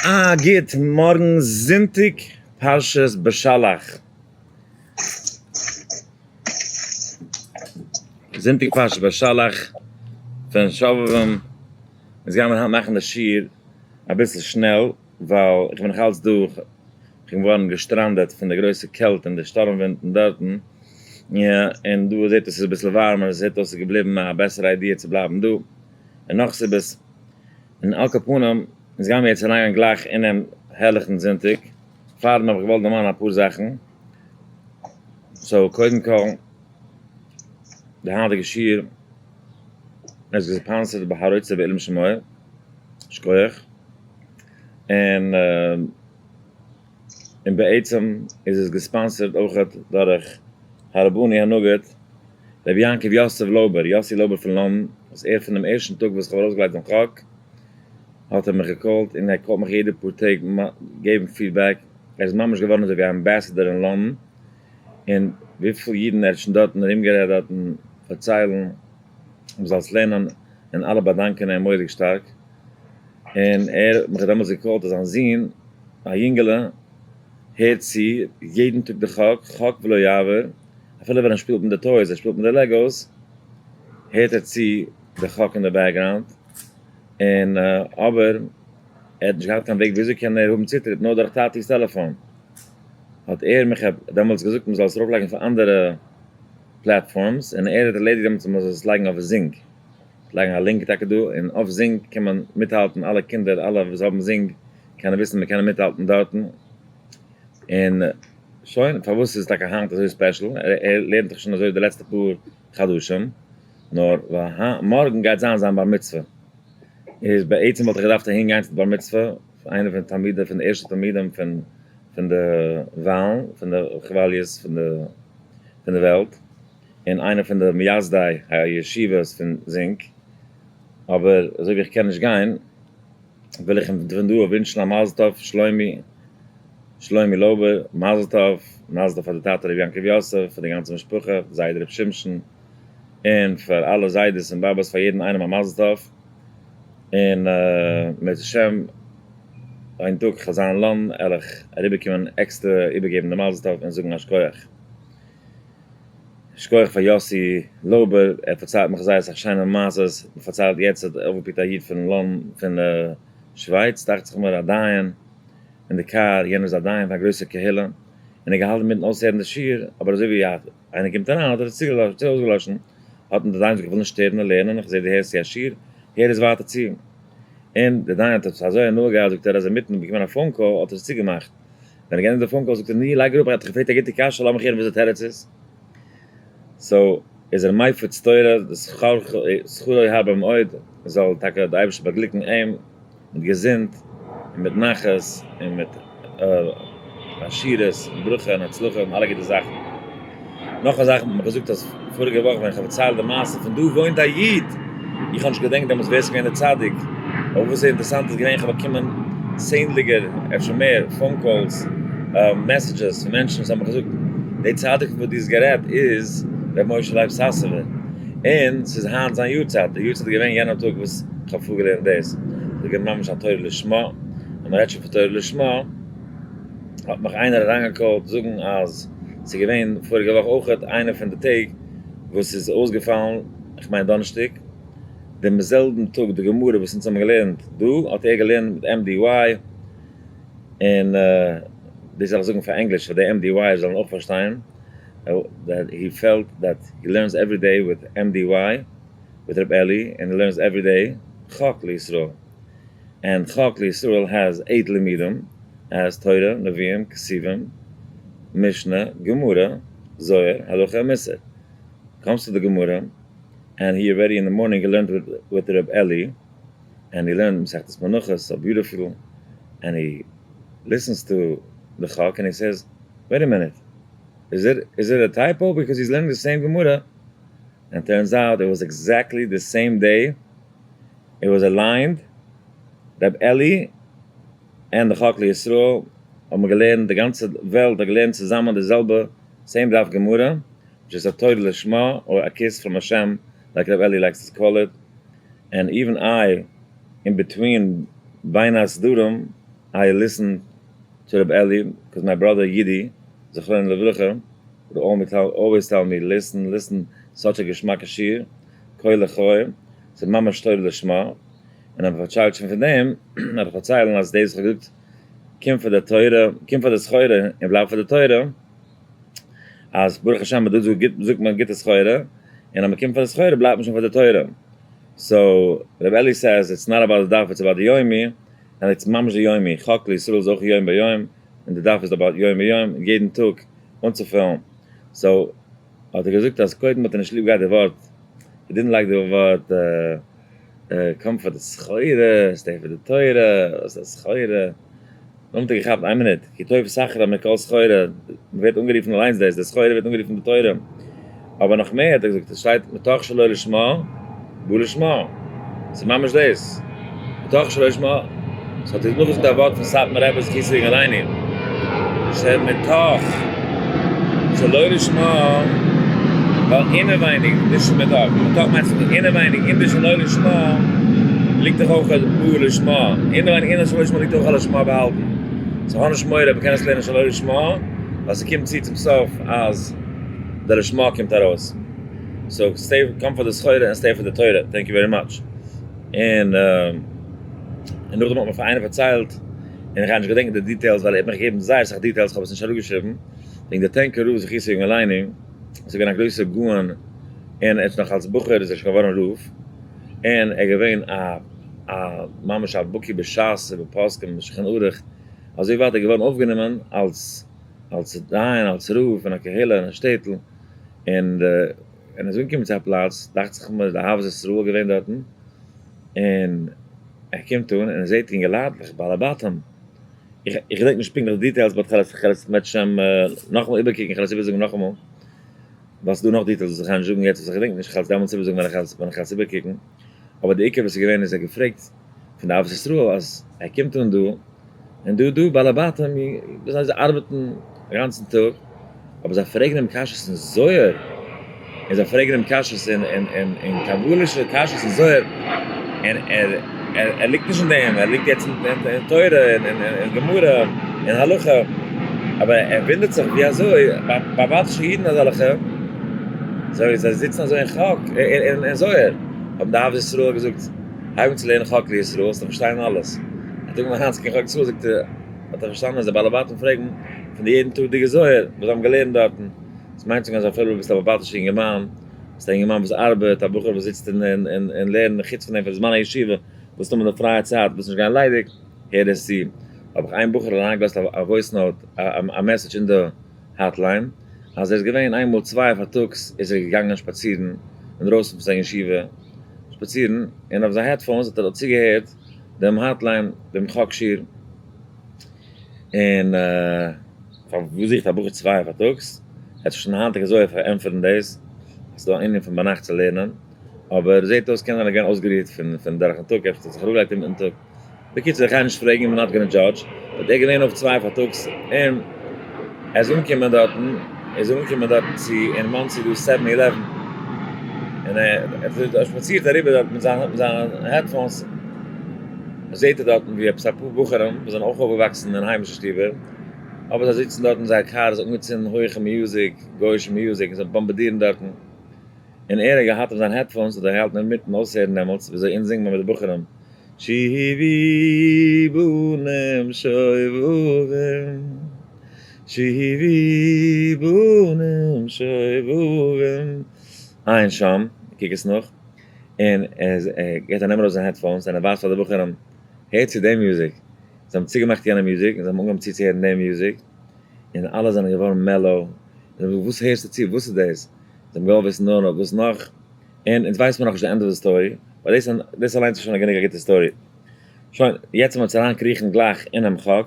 א גוט מארגן זונטאג פרשת בשלח. זונטאג פרשת בשלח פון שובבים. אונז גיימיר היינט מאכן די שיעור אביסל שנעל ווייל איך בין נאך אלץ דא, איך בין געווארן געשטראנדעט פון די גרויסע קעלט און די שטורם ווינטן דארטן, און דא זעט אויס ס'איז אביסל ווארעמער, עס זעט אויס ס'איז געבליבן א בעסערע idea צו בלייבן דא, און נאך סיבות. און על כל פנים, אונז גיימיר יעצט אריינגיין גלייך אינעם הערליכן זונטאג. פארדעם האב איך געוואלט דערמאנען אפאר זאכן. so קודם כל, די היינטיגע שיעור איז גע sponsored ביי הרוצה בעילום שמו, שכוח. און און בעצם איז עס גע sponsored אויכעט דורך הרבני הנגיד רבי יעקב יוסף לויבער, יאסי לויבער פון לאנדאן, וואס ער פונעם ערשטן טאג וואס איך האב ארויסגעלייגט דעם חק האט ער מיך גע call ט און ער call ט מיך יעדע פאר טעג געבן feedback, ער איז ממש געווארן אזוי ווי א ambassador אין לאנדאן, און וויפיל אידן ער האט שוין דארטן ארומגערעדט דארטן פארציילן מ'זאל עס לערנען און אלע באדאנקען אים מורא'דיג שטארק, און ער האט מיך דעמאלטס גע call ט אז זיין זון א יונגעלע הערט צו יעדן טאג די חק, חק ולא יעבור, אפילו ווען ער שפילט מיט די toys, ער שפילט מיט די Legos, הערט ער צו די חק אין די background, און אבער ער האט נישט געהאט קיין וועג וויאזוי קען ער האבן צוטריט נאר דורך טאטי'ס טעלעפאן, האט ער מיך דעמאלטס געזאגט מען זאל עס ארויפלייגן אויף אנדערע platforms, און ער האט ערלעדיגט דעמאלטס אז מען זאל עס לייגן אויף זינג, לייגן א link טאקע דא, און אויף זינג קען מען מיטהאלטן אלע קינדער אלע וואס האבן זינג קענען וויסן מען קען מיטהאלטן דארטן, און שוין, פארוואס איז טאקע היינט אזוי special? ער לערנט דאך שוין אזוי די לעצטע פאר חדשים, נאר ווייל מארגן גייט זיין זיין בר מצוה, איז בעצם וואלט איך געדארפט אהין גיין צו די בר מצוה, איינער פון תלמידים פון די ערשטע תלמידים פון פון די וואלן, פון די כוואליעס פון די פון די וועלט, און איינער פון די מייסדי הישיבות פון זינק, אבער אזוי ווי איך קען נישט גיין, וויל איך אים פון דא ווינטשן א מזל טוב שלומי, שלומי לויבער, מזל טוב, מזל טוב פאר די טאטע ר' יעקב יוסף, פאר די גאנצע משפחה, זיידע ר' שמשון, און פאר אלע זיידעס און באבעס, פאר יעדן איינעם א מזל טוב, און בעז השם איין טאג כ'וועל זיין אין לאנדאן וועל איך אריבערקומען עקסטער איבערגעבן די מזל טוב און זאגן א שכוח. שכוח פאר יאסי לויבער, ער פארציילט מיך זייער אסאך שיינע מעשות, מען פארציילט יעצט האט אויפגע pick ט א איד פון לאנ פון שווייץ דאכט זיך מיר א דיין אין די קאר, יענער איז א דיין פון א גרויסע קהילה, און ער האט געהאלטן מיטן אויסהערן די שיעור, אבער אזוי ווי איינער קומט אריין האט ער עס צוגעלאזט אויסגעלאשן, האט אים די דיין געזאגט איך וויל נישט שטערן אין לערנען, איך זעה דו הערסט צו א שיעור, הער עס ווייטער צו. און די דיין האט עפעס אזוי הנאה געהאט זאגט ער אז אינמיטן באקומען א phone call האט ער עס צוגעמאכט. ווען ער געענדיגט די phone call זאגט ער ני לייג אראפ ער האט דיך געפרעגט א גוטע קשיא לאמיך הערן וואס די תירוץ איז. so איז ער מפיץ תורה שכרו הרבה מאוד, זאל טאקע די אייבערשטער באגליקן אים מיט געזונט און מיט נחת און מיט עשירות און ברכה און הצלחה און אלע גוטע זאכן. נאך א זאך האט מען מיר געזאגט אז פאריגע וואך ווען איך האב פארציילט די מעשה פון דא וואוינט א איד, איך האב נישט געדענקט דעמאלטס ווער ס'איז געווען דער צדיק, אבער וואס איז אינטערעסאנט איז געווען איך האב באקומען צענדליגער אפשר מער phone calls, messages פון מענטשן וואס האבן מיך געזאגט די צדיק פון וואס דו האסט גערעדט איז ר' משה לייב סאסובער, און ס'איז היינט זיין יארצייט, די יארצייט איז געווען יענעם טאג וואס איך האב פארגעלערנט דאס, ס'איז געווען ממש א תורה לשמה, אז מ'רעדט שוין פון תורה לשמה. האט מיך איינער אריינגע call ט זאגן אז ס'איז געווען פאריגע וואך אויכעט איינע פון די טעג וואס איז אויסגעפאלן, כ'מיין דאנערשטאג, דעם זעלבן טאג די גמרא וואס אונז האבן געלערנט דא האט ער געלערנט מיט MDY, און דאס זאל איך זאגן פאר ענגליש פאר די MDY זאלן אויך פארשטיין, he felt that he learns every day with MDY with ר' אלי and he learns every day חק לישראל. and חק לישראל has eight לימודים, has תורה, נביאים, כתובים, משנה, גמרא, זוהר, הלכה און מוסר. comes to די גמרא, and he already in די morning געלערנט with ר' אלי, and he learned מסכת מנחות so beautiful, and he listens to די חק and he says, wait a minute, is it is it a typo because he's learning די same גמרא, and turns out it was exactly די same day it was aligned, ר' אלי און די חק לישראל האבן געלערנט, די גאנצע וועלט האט געלערנט צוזאמען די זעלבע same דף גמרא, which is א תורה לשמה or א kiss from השם like ר' אלי likes to call it, and even I in between בין הסדרים. I listen to Reb Eli because my brother Yidi, זכרונו לברכה, would always tell me, listen, listen, such a געשמאקע שיעור, כה לחי, ס'איז ממש תורה לשמה, און אז מ'פארציילט שוין פון דעם, וועל איך פארציילן אז דאס האט געזאגט, קום פאר די תורה, קום פאר די סחורה, און בלייב פאר די תורה, אז ברוך השם אז דא זאגט מען גוטע סחורה, און אז מ'קומט פאר די סחורה בלייבט מען שוין פאר די תורה. so רבי אלי says it's not about די דף it's about די יומי, און it's ממש די יומי, חק לישראל איז אויך יום ביום, און די דף איז about יום ביום, יעדן טאג אנצופילן. so האט ער געזאגט אז קודם האט ער נישט ליב געהאט די ווארט, he didn't like די ווארט קום פאר די סחורה, stay פאר די תורה, וואס איז סחורה? נאכדעם האט ער געכאפט איין מינוט, כי טוב סחרה מכל סחורה, מ'ווערט אנגערופן אליינס דאס, די סחורה ווערט אנגערופן די תורה. אבער נאך מער האט ער געזאגט, עס שטייט מתוך שלא לשמה בא לשמה, ס'איז ממש דאס, מתוך שלא לשמה, ס'האט ער נאכגעזאגט א ווארט פון סאטמאר רבי זכותו יגן עלינו, שמתוך שלא לשמה, ווייל אינעווייניג, נישט מתוך, מתוך מיינט זיך אינעווייניג, אין די שלא לשמה ליגט דאך אויך בא לשמה, אינעווייניג אין די שלא לשמה ליגט אויך א לשמה באהאלטן, so האב נישט מורא, מ'קען עס לערנען שלא לשמה, ווייל ס'קומט צו צום סוף אז די לשמה קומט ארויס. so stay, קום פאר די סחורה און stay פאר די תורה. thank you very much. און און נאכדעם האט מיר פאר איינער פארציילט, און איך גיי נישט געדענקען די details ווייל ער האט מיך געגעבן זייער אסאך details, איך האב עס נישט אראפגעשריבן, וועגן די טענקער רב זכותו יגן עלינו, עס איז געווען א גרויסער גאון, און ער איז נאך אלס בחור איז ער שוין געווארן רב, און ער איז געווען א א ממש א בקי בשס ובפוסקים ובשולחן ערוך, אזוי ווייט ער איז געווארן אויפגענומען אלס אלס דיין אלס רב אין א קהילה אין א שטעטל, און די און ער איז אנגעקומען צו א פלאץ, דאכט זיך מיר איז די אהבת ישראל געווען דארטן, און ער קומט אן און ער זעט אינגעלייטלעך בעלי בתים, איך איך געדענק נישט פונקטליך די details but כ'על עס כ'על עס מערטשעם נאכאמאל איבערקוקן כ'על עס איבערזאגן נאכאמאל, ווייל ס'דא נאך details וואס איך גיי נישט זאגן יעצט וואס איך געדענק נישט, כ'על עס דעמאלטס איבערזאגן ווען איך ווען איך וועל עס איבערקוקן, אבער די עיקר וואס איז געווען איז ער האט געפרעגט פון די אהבת ישראל אז ער קומט אן דא, און דא דא בעלי בתים וואס זיי ארבעטן א גאנצן טאג, אבער זיי פרעגן אים קשיות אין זוהר, און זיי פרעגן אים קשיות אין אין אין אין קבלה'שע קשיות אין זוהר, און ער ער ליגט נישט אין דעם, ער ליגט יעצט אין אין תורה און אין אין גמרא און הלכה, אבער ער וואונדערט זיך ווי אזוי בעל-בתישע אידן אזעלכע, זיי זיי זיצן אזוי אין חק אין אין זוהר, האבן די אהבת ישראל געזאגט, הייב אן צו לערנען חק לישראל, וועסטו פארשטיין אלעס. האט ער אנגעהויבן היינט צו קען חק לישראל, זאגט ער, האט ער פארשטאנען אז די בעלי בתים פרעגן פון די יעדן טאג'דיגע זוהר וואס זיי האבן געלערנט דארטן. דאס מיינט צו זאגן אז אפילו ביסט א בעל-בתישע אינגערמאן, ביסט א אינגערמאן וואס ארבעט, א בחור וואס זיצט און און און לערנט, חוץ פון דעם פון זמן הישיבה, וואס נאר מיט די פרייע צייט, וועסט נישט גיין ליידיג, הער עס צו. האב איך איין בחור אריינגעלאזט א voice note, א message אין די hotline, אז ער איז געווען איינמאל צוויי פארטאגס איז ער געגאנגען שפאצירן אינדרויסן פון זיין ישיבה, שפאצירן, און אויף זיין headphones האט ער צוגעהערט דעם hotline, דעם חק שיעור, און פארוואס זוכט א בחור צוויי פארטאגס? ער האט זיך שוין היינטיגע זוהר פארענטפערן דאס, אז ס'איז דא א ענין פון ביינאכט צו לערנען, אבער זעט אויס קען זיין ער איז געווען אויסגערוהט פון פון דורכן טאג, אפשר האט ער זיך אראפגעלייגט אינמיטן טאג. בקיצור איך גיי נישט פרעגן I'm not gonna judge, but ער איז געווען אויף צוויי פארטאגס און ער איז אנגעקומען דארטן, ער איז אנגעקומען דארטן צו אין מאנסי דא seven eleven, און ער האט שפאצירט אריבער דארט מיט זיינע מיט זיינע headphones, זעט ער דארטן ווי עפעס אפאר בחורים וואס זענען אויך אויפגעוואקסן אין היימישע שטיבער, אבער זיי זיצן דארט אין זייער קאר איז אנגעצינדן הויכע music, גוי'אישע music, און זיי באמבארדירן דארטן. און ער האט געהאט אויף זיין headphones האט ער געהאלטן אינמיטן אויסהערן דעמאלטס וויאזוי אונז זינגט מען מיט די בחורים שובו בנים שובבים שובו בנים שובבים עיין שם, קוק עס נאך, און ער געט א נעם ארויס זיין headphones און ער ווייזט פאר די בחורים הערט צו די music, זיי האבן צוגעמאכט יענע music און זיי האבן אנגעהויבן צוצוהערן די music און אלע זענען געווארן mellow, און וואס הערסטו צו וואס איז דאס? זיי האבן געוואלט וויסן נאר נאך וואס נאך, און אונז ווייסט מיר נאכנישט די end of the story, ווייל דאס דאס אליינס איז שוין א גענוג א גוטע story. שוין, יעצט וועלן מיר אריין קריכן גלייך אינעם חק,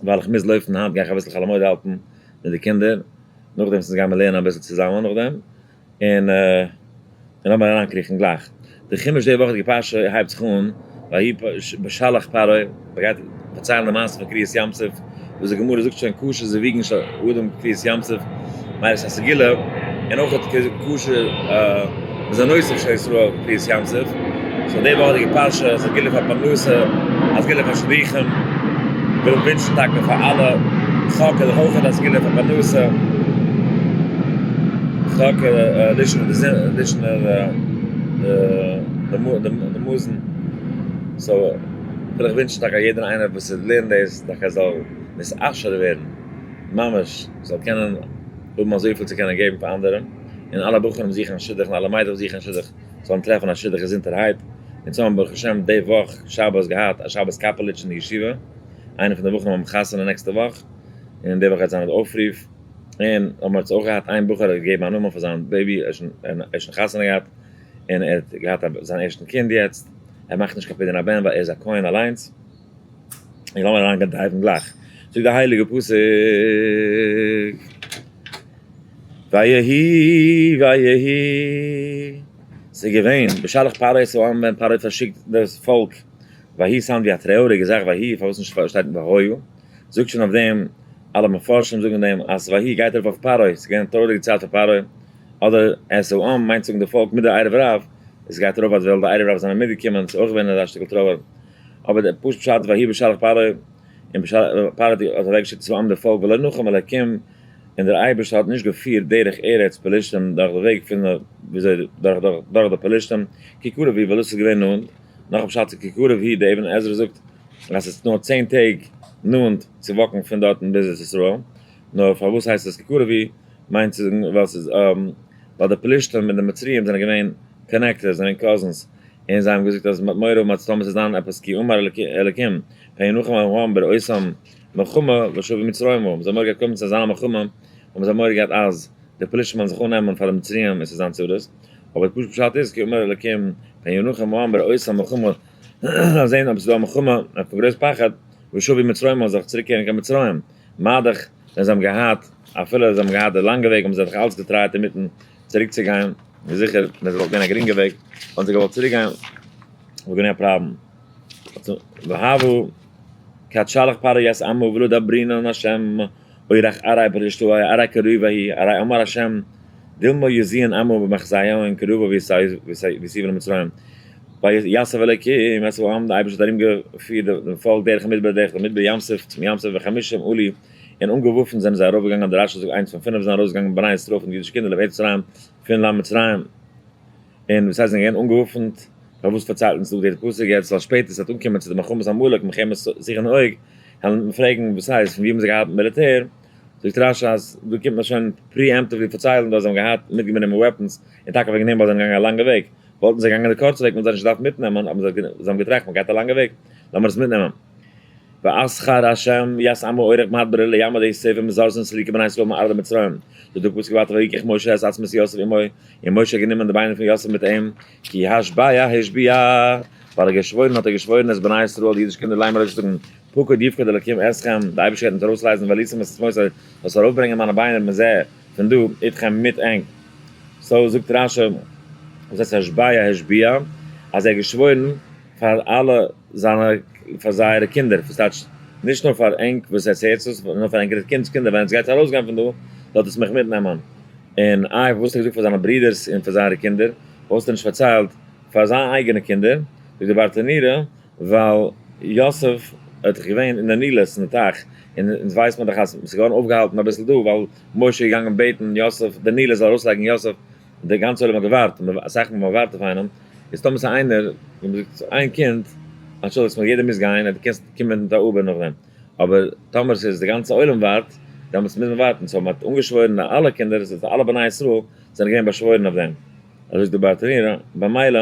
ווייל איך מוז לויפן היינט גיי איך אביסל חול המועד האלטן מיט די קינדער, נאכדעם אונז גיימיר לערנען אביסל צוזאמען נאכדעם, און און לאמיר אריינקריכן גלייך. די חומש די וואכעדיגע פרשה הייבט זיך אן ויהי בשלח פרעה, מען גייט פארציילן די מעשה פון קריעת ים סוף, וואס די גמרא זאגט שוין קשה זיווגן של אדם קריעת ים סוף, מיילעך הסגולה, און אויך קשה מזונותיו של ישראל קריעת ים סוף, so די וואכעדיגע פרשה איז א סגולה פאר פרנסה, א סגולה פאר שידוכים. וויל איך ווינטשן טאקע פאר אלע חק די הויכע די סגולה פאר פרנסה, חק לישנא לישנא די מזון, so וויל איך ווינטשן טאקע יעדער איינער וואס לערנט דאס טאקע זאל נתעשר ווערן, ממש זאל קענען האבן אזויפיל צו קענען געבן פאר אנדערע, און אלע בחורים זוכן א שידוך און אלע מיידלעך זוכן א שידוך זאלן טרעפן א שידוך געזונטערהייט. אונז האבן ברוך השם די וואך שבת געהאט א שבת קאפעליטש אין די ישיבה, איינע פון די בחורים האבן חתונה נעקסטע וואך, און די וואך גייט זיין די אויפרוף, און האבן מיר אויך געהאט איין בחור האט געגעבן א נאמען פאר זיין baby, ער האט שוין חתונה געהאט, און ער האט געהאט זיין ערשטן קינד יעצט, ער מאכט נישט קיין פדיון הבן ווייל ער איז א כהן אליינס. און לאמיר אריינגיין dive ן גלייך. זאגט די הייליגע פסוק, ויהי ויהי, ס'איז געווען, בשלח פרעה את העם ווען פרעה האט פארשיקט דאס פאלק, ויהי sound ווי א טרויעריגע זאך, ויהי פארוואס נישט שטייט והיה, זאגט שוין אויף דעם, אלע מפרשים זאגן דעם אז ויהי גייט ארויף אויף פרעה, ס'איז געווען א טרויעריגע צייט פאר פרעה, אדער את העם מיינט זאגן די פאלק מיט די ערב רב, עס גייט ארויף אז ווייל די ערב רב זענען מיטגעקומען, ס'איז אויך געווען אזא שטיקל טרויער. אבער דער פשוט פשט ויהי בשלח פרעה, און פרעה האט אוועקגעשיקט צו עם די פאלק ולא נחם אלקים, און דער אייבערשטער האט נישט געפירט דרך ארץ פלשתים דורך די וועג פון וויאזוי דורך די פלשתים, כי קרוב הוא ווייל דאס איז געווען נאנט, נאך א פשט צו כי קרוב הוא, דער אבן עזרא זאגט אז עס איז נאר 10 טעג נאנט צו walk ן פון דארטן ביז ארץ ישראל, נאר פארוואס הייסט עס כי קרוב הוא, מיינט צו זאגן ווייל ס'איז ווייל די פלשתים און די מצריים זענען געווען connected, זענען cousins, און זיי האבן געזאגט אז מ'האט מורא האבן אז טאמער ס'איז זיין עפעס כי אמר אלקים פן ינחם העם בראותם מלחמה ושבו מצרימה, האבן זיי מורא געהאט קודם ס'זאל זיין א מלחמה, האבן זיי מורא געהאט אז די פלשתים וועלן זיך אננעמען פאר די מצריים און ס'איז זיין צרות, אבער די פשוט פשט איז כי אמר אלקים פן ינחם העם בראותם מלחמה, זיי זעהן אויב ס'איז דא א מלחמה פון גרויס פחד ושבו מצרימה זיך צוריקקערן קיין מצרים, מה-דאך ווען זיי האבן געהאט, אפילו זיי האבן געהאט די לאנגע וועג האבן זיי זיך אלץ גע try ט אינמיטן צוריק צו גיין, איז זיכער ווען עס וואלט געווען א גרינגע וועג וואלטן זיי געוואלט צוריק גיין, וואלט געווען א פראבלעם. והוה כד שלח פרעה ית עמא ולא דברינן השם אורח ארעא פלשתאה ארעא קריבא היא ארעא אמר השם דילמא יזיען עמא במחזיהון קרבא ויתיבון למצרים ויסב אלקים את העם די אייבערשטער האט ארומגעפירט דעם פאלק דרך המדבר דרך דעם מדבר ים סוף צום ים סוף וחמשים עלו און אנגעוואפנט זענען זיי ארויפגעגאנגען, דער רשי זאגט איינס פון פינף זענען ארויסגעגאנגען בני ישראל פון די אידישע קינדער לבית מצרים פון לאנד מצרים, און וואס הייסט זענען געווען אנגעוואפנט, פארוואס פארציילט אונז דא דער פסוק יעצט, ווייל שפעטער ס'וועט אנקומען צו די מלחמת עמלק מלחמת סיחון ועוג, וועלן מיר פרעגן וואס הייסט פון ווי האבן זיי געהאט מיליטער, זאגט רשי אז דא קומט מען שוין preemptively פארציילן דא אז זיי האבן געהאט מיטגענומען weapons, און טאקע וועגן דעם ווייל זיי זענען געגאנגען א לאנגע וועג, וואלטן זיי געגאנגען די קורצע וועג וואלטן זיי נישט געדארפט מיטנעמען, אבער זיי האבן געטראכט מען גייט א לאנגע וועג, לאמיר עס מיטנעמען. ואסחר ה' ית עמו אורח מדבר לימא דיוסף מזרזין סליקו בני ישראל מארעא דמצרים. זאגט דער פסוק ווייטער ויקח משה את עצמות יוסף עמו, און משה האט גענומען די ביינער פון יוסף מיט אים, כי השבע השביע, ווייל ער געשוואוירן האט ער געשוואוירן את בני ישראל די אידישע קינדער לאמר אזוי צו זאגן, פקוד יפקד אלקים אתכם, די אייבערשטער גייט אונז ארויסלייזן והעליתם את עצמותי, זאלסט ארויפברענגען מיינע ביינער מזה, פון דא, אתכם מיט ענק. so זאגט רשי, וואס הייסט השבע השביע? אז ער האט געשוואוירן פאר אלע זיינע פאר זייערע קינדער, וואס טייטש נישט נאר פאר ענק וואס עטס הערטס עס, נאר פאר ענקערע קינד'ס קינדער, ווען עטס גייטס ארויסגיין פון דא, זאלט עטס מיך מיטנעמען. און איי, וואס האט ער געזאגט פאר זיינע ברידערס און פאר זייערע קינדער? פארוואס האט ער נישט פארציילט פאר זיין אייגענע קינדער? זאגט די ברטנורא, ווייל יוסף האט דאך געווען אין די נילוס, אין די טייך, און אונז ווייסט מען דאך אז ס'איז געווארן אויפגעהאלטן אביסל דא, ווייל משה איז געגאנגען בעטן יוסף, די נילוס זאל ארויסלייגן יוסף, די גאנצע עולם האט געווארט, אסאך מאל מען ווארט אויף איינעם, איז טאמער ס'איז איינער, ווי מ'זאגט, איין קינד, אנטשולדיגטס מיר, יעדער מוז גיין, דו קענסט קומען מיט א Uber נאכדעם, אבער טאמער ס'איז די גאנצע עולם ווארט, דעמאלטס מוז מען ווארטן, so מ'האט אנגעשוואוירן אז אלע קינדער, ס'איז אלע בני ישראל, זענען געווען באשוואוירן אויף דעם. אזוי זאגט די ברטנורא, במילא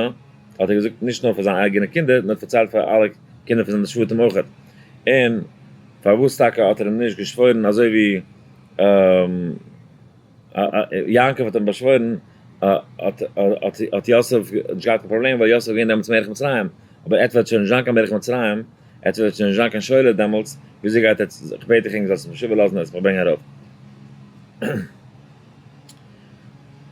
האט ער געזאגט נישט נאר פאר זיינע אייגענע קינדער, נאר פארציילט פאר אלע קינדער פון זיינע שבטים אויכעט. און פארוואס טאקע האט ער אים נישט געשוואוירן אזוי ווי יעקב האט אים באשוואוירן, האט יוסף נישט געהאט קיין פראבלעם ווייל יוסף איז געווען דעמאלטס מלך מצרים, אבער עטווארט שוין נישט זיין קיין מלך מצרים, עטווארט וועט שוין נישט זיין קיין שולט דעמאלטס, וויאזוי גייט עטס, איך בעט דיך ענק זאלסט מיך נישט איבערלאזן, עטס מיך ברענגען ארויף.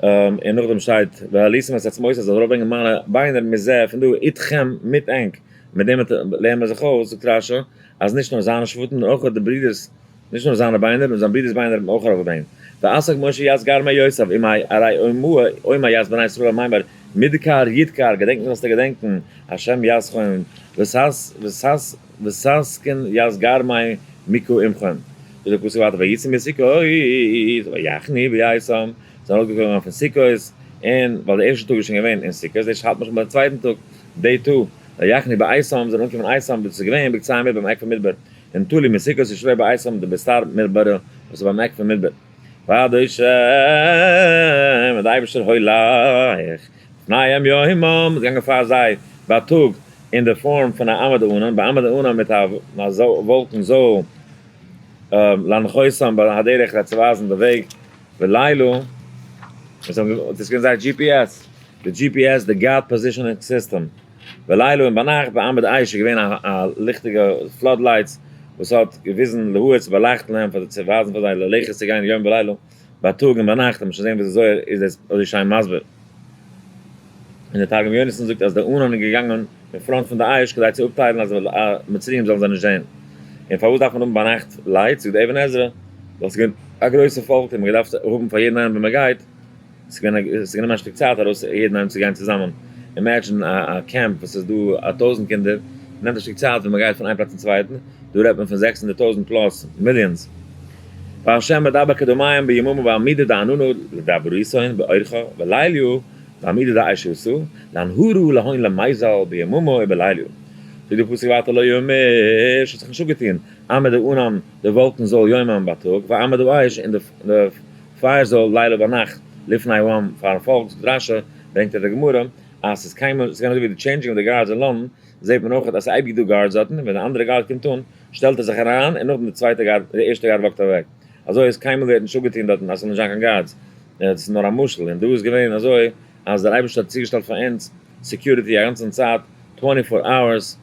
און נאכדעם שטייט והעליתם את עצמותי זאל ארויפברענגען מיינע ביינער מזה פון דא אתכם מיט ענק, מיט דעם לערנט מען זיך אויס, זאגט רשי, אז נישט נאר זיינע שבטים נאר אויך די ברידערס, נישט נאר זיינע ביינער, נאר זיין ברידערס ביינער האט מען אויך ארויפגעברענגט. ואסק משה ית גרמי יוסף עמיה ארי אומה ית בני ישראל למימר. מדכר ידכר, געדענקן זאלסטו געדענקן, השם יזכון, וששון יתגרמי מכה עמכם. זאגט דער פסוק ווייטער ויצאו מסוכות ויחנו באיתם, זיי זענען ארויסגעגאנגען פון סוכות, און ווייל די ערשטע טאג איז שוין געווען אין סוכות, דאס האלט מען שוין ביים צווייטן טאג, day two, ויחנו באיתם, זיי זענען אנגעקומען איתם, וואס איז געווען בקצה המדבר ביים עק פון מדבר, און תלו מסוכות ושרו באיתם דבסתר מדברא, וואס איז ביים עק פון מדבר. והשם, און דער אייבערשטער הולך לפניהם יומם, איז געגאנגען פאר זיי בייטאג אין די form פון א עמוד ענן, בעמוד הענן מיט א וואלקן זויל, להנחותם בהדרך זיי צו ווייזן די וועג, בלילה, דאס איז געווען זייער GPS, די GPS, די God Positioning System, בלילה און ביינאכט בעמוד אש איז געווען א ליכטיגע flood lights וואס האט געוויזן להאיר צו באלייכטן להם פאר צו ווייזן פאר זיי ללכת צו גיין יום ולילה בייטאג און ביינאכט, לאמיר שוין זען ווי די זוהר איז דאס אזוי שיין מסביר. און דער תרגום יונתן זאגט אז די ענן איז געגאנגען אין front פון די אש כדי צו אפטיילן אז די מצריים זאלן זיי נישט זען. און פארוואס דארף מען האבן ביינאכט lights? זאגט די אבן עזרא, ווייל ס'איז געווען א גרויסע פאלק און מ'האט געדארפט האבן פאר יעדן איינעם ווי מ'גייט, ס'איז געווען א ס'איז גענומען א שטיק צייט ארויס יעדן איינעם צו גיין צוזאמען. imagine א קעמפ וואס איז דא א טויזנט קינדער, נעמט א שטיק צייט ווען מ'גייט פון איין פלאץ צום צווייטן, דא רעדט מען פון 600,000 plus, millions. והשם מדבר כדמיים ביממה בעמידא דעננא לדבריתהון באורחא בליליא בעמידא דאשתא לאנהרא להון למיזל ביממה ובליליא. זאגט דער פסוק ווייטער לא ימוש האט זיך נישט אפגעטון עמוד הענן די וואלקן זויל יומם בייטאג ועמוד האש און די פייער זויל לילה ביינאכט לפני העם פארן פאלק זאגט רשי ברענגט ער די גמרא אז ס'איז קיינמאל ס'איז געווען אזוי ווי די changing of the guards אין לאנדאן זעט מען אויך אז ס'איז אייביג דא guards דארטן ווען די אנדערע guard קומט אן שטעלט ער זיך אריין און נאכדעם די צווייטע guard די ערשטע guard walk ט אוועק אזוי איז קיינמאל ווערט נישט אפגעטון דארטן אז ס'זאל נישט זיין קיין guards דאס איז נאר א משל און דא איז געווען אזוי אז דער אייבערשטער האט צוגעשטעלט פאר אונז security א גאנצן צייט 24 hours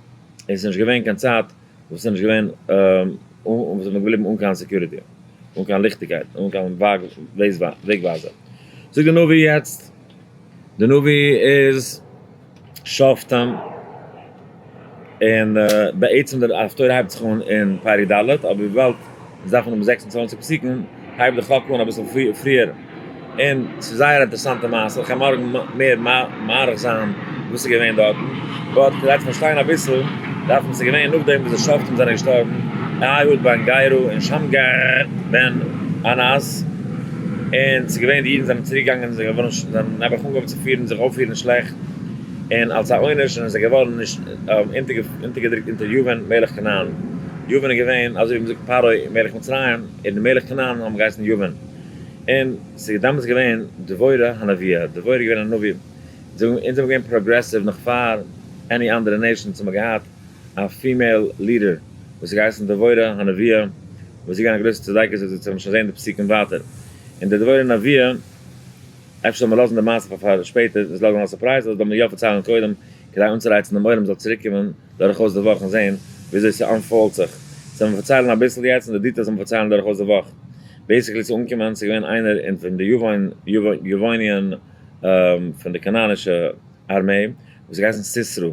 און ס'איז נישט געווען קיין צייט וואס איז נישט געווען וואס איז מען געבליבן אן קיין security אן קיין ליכטיגקייט אן קיין וועג ווייזער. זאגט דער נביא יעצט, דער נביא איז שופטים און בעצם דער הפטורה הייבט זיך אן אין פרק ד', אבער וויבאלד אונז דארפן האבן 26 פסוקים הייבט די חק אן אביסל פריער, און ס'איז זייער א אינטערעסאנטע מעשה, איך גיי מארגן מער מאריך זיין וואס איז געווען דארטן, but כדי צו פארשטיין אביסל דארף מען, ס'איז געווען נאכדעם וואס די שופטים זענען געשטארבן, אהוד בן גרא און שמגר בן ענת, און ס'איז געווען די אידן זענען צוריק געגאנגען זיי געווארן זענען נעבעך אנגעהויבן צו פירן זיך אויפפירן שלעכט, און אלס א עונש זענען זיי געווארן נישט אונטערגעדרוקט אונטער יבין מלך כנען, יבין איז געווען אזוי ווי מ'זאגט פרעה מלך מצרים, און די מלך כנען האבן געהייסן יבין. און ס'איז דאמאלס געווען דבורה הנביאה, דבורה איז געווען א נביא, אונז זענען געווען progressive נאך פאר any אנדערע nations האבן געהאט א female leader וואס איז געהייסן דבורה הנביאה, וואס איז געווען א גרויסע צדיקת, אזוי צו שוין זעהן די פסוקים ווייטער, און די דבורה הנביאה, אפשר זאל מען לאזן די מעשה פאר שפעטער, עס לאזן אלס surprise, אדער זאל מען יא פארציילן קודם כדי אנצורייצן דעם עולם זאל צוריק קומען דורכאויס די וואך און זעהן וויאזוי ס' unfold ט זיך. זאל מען פארציילן אביסל יעצט און די details זאל מען פארציילן דורכאויס די וואך. basically ס'איז אנגעקומען, ס'איז געווען איינער אין פון די יוואניען פון די כנענישע ארמעי וואס האט געהייסן סיסרא, ער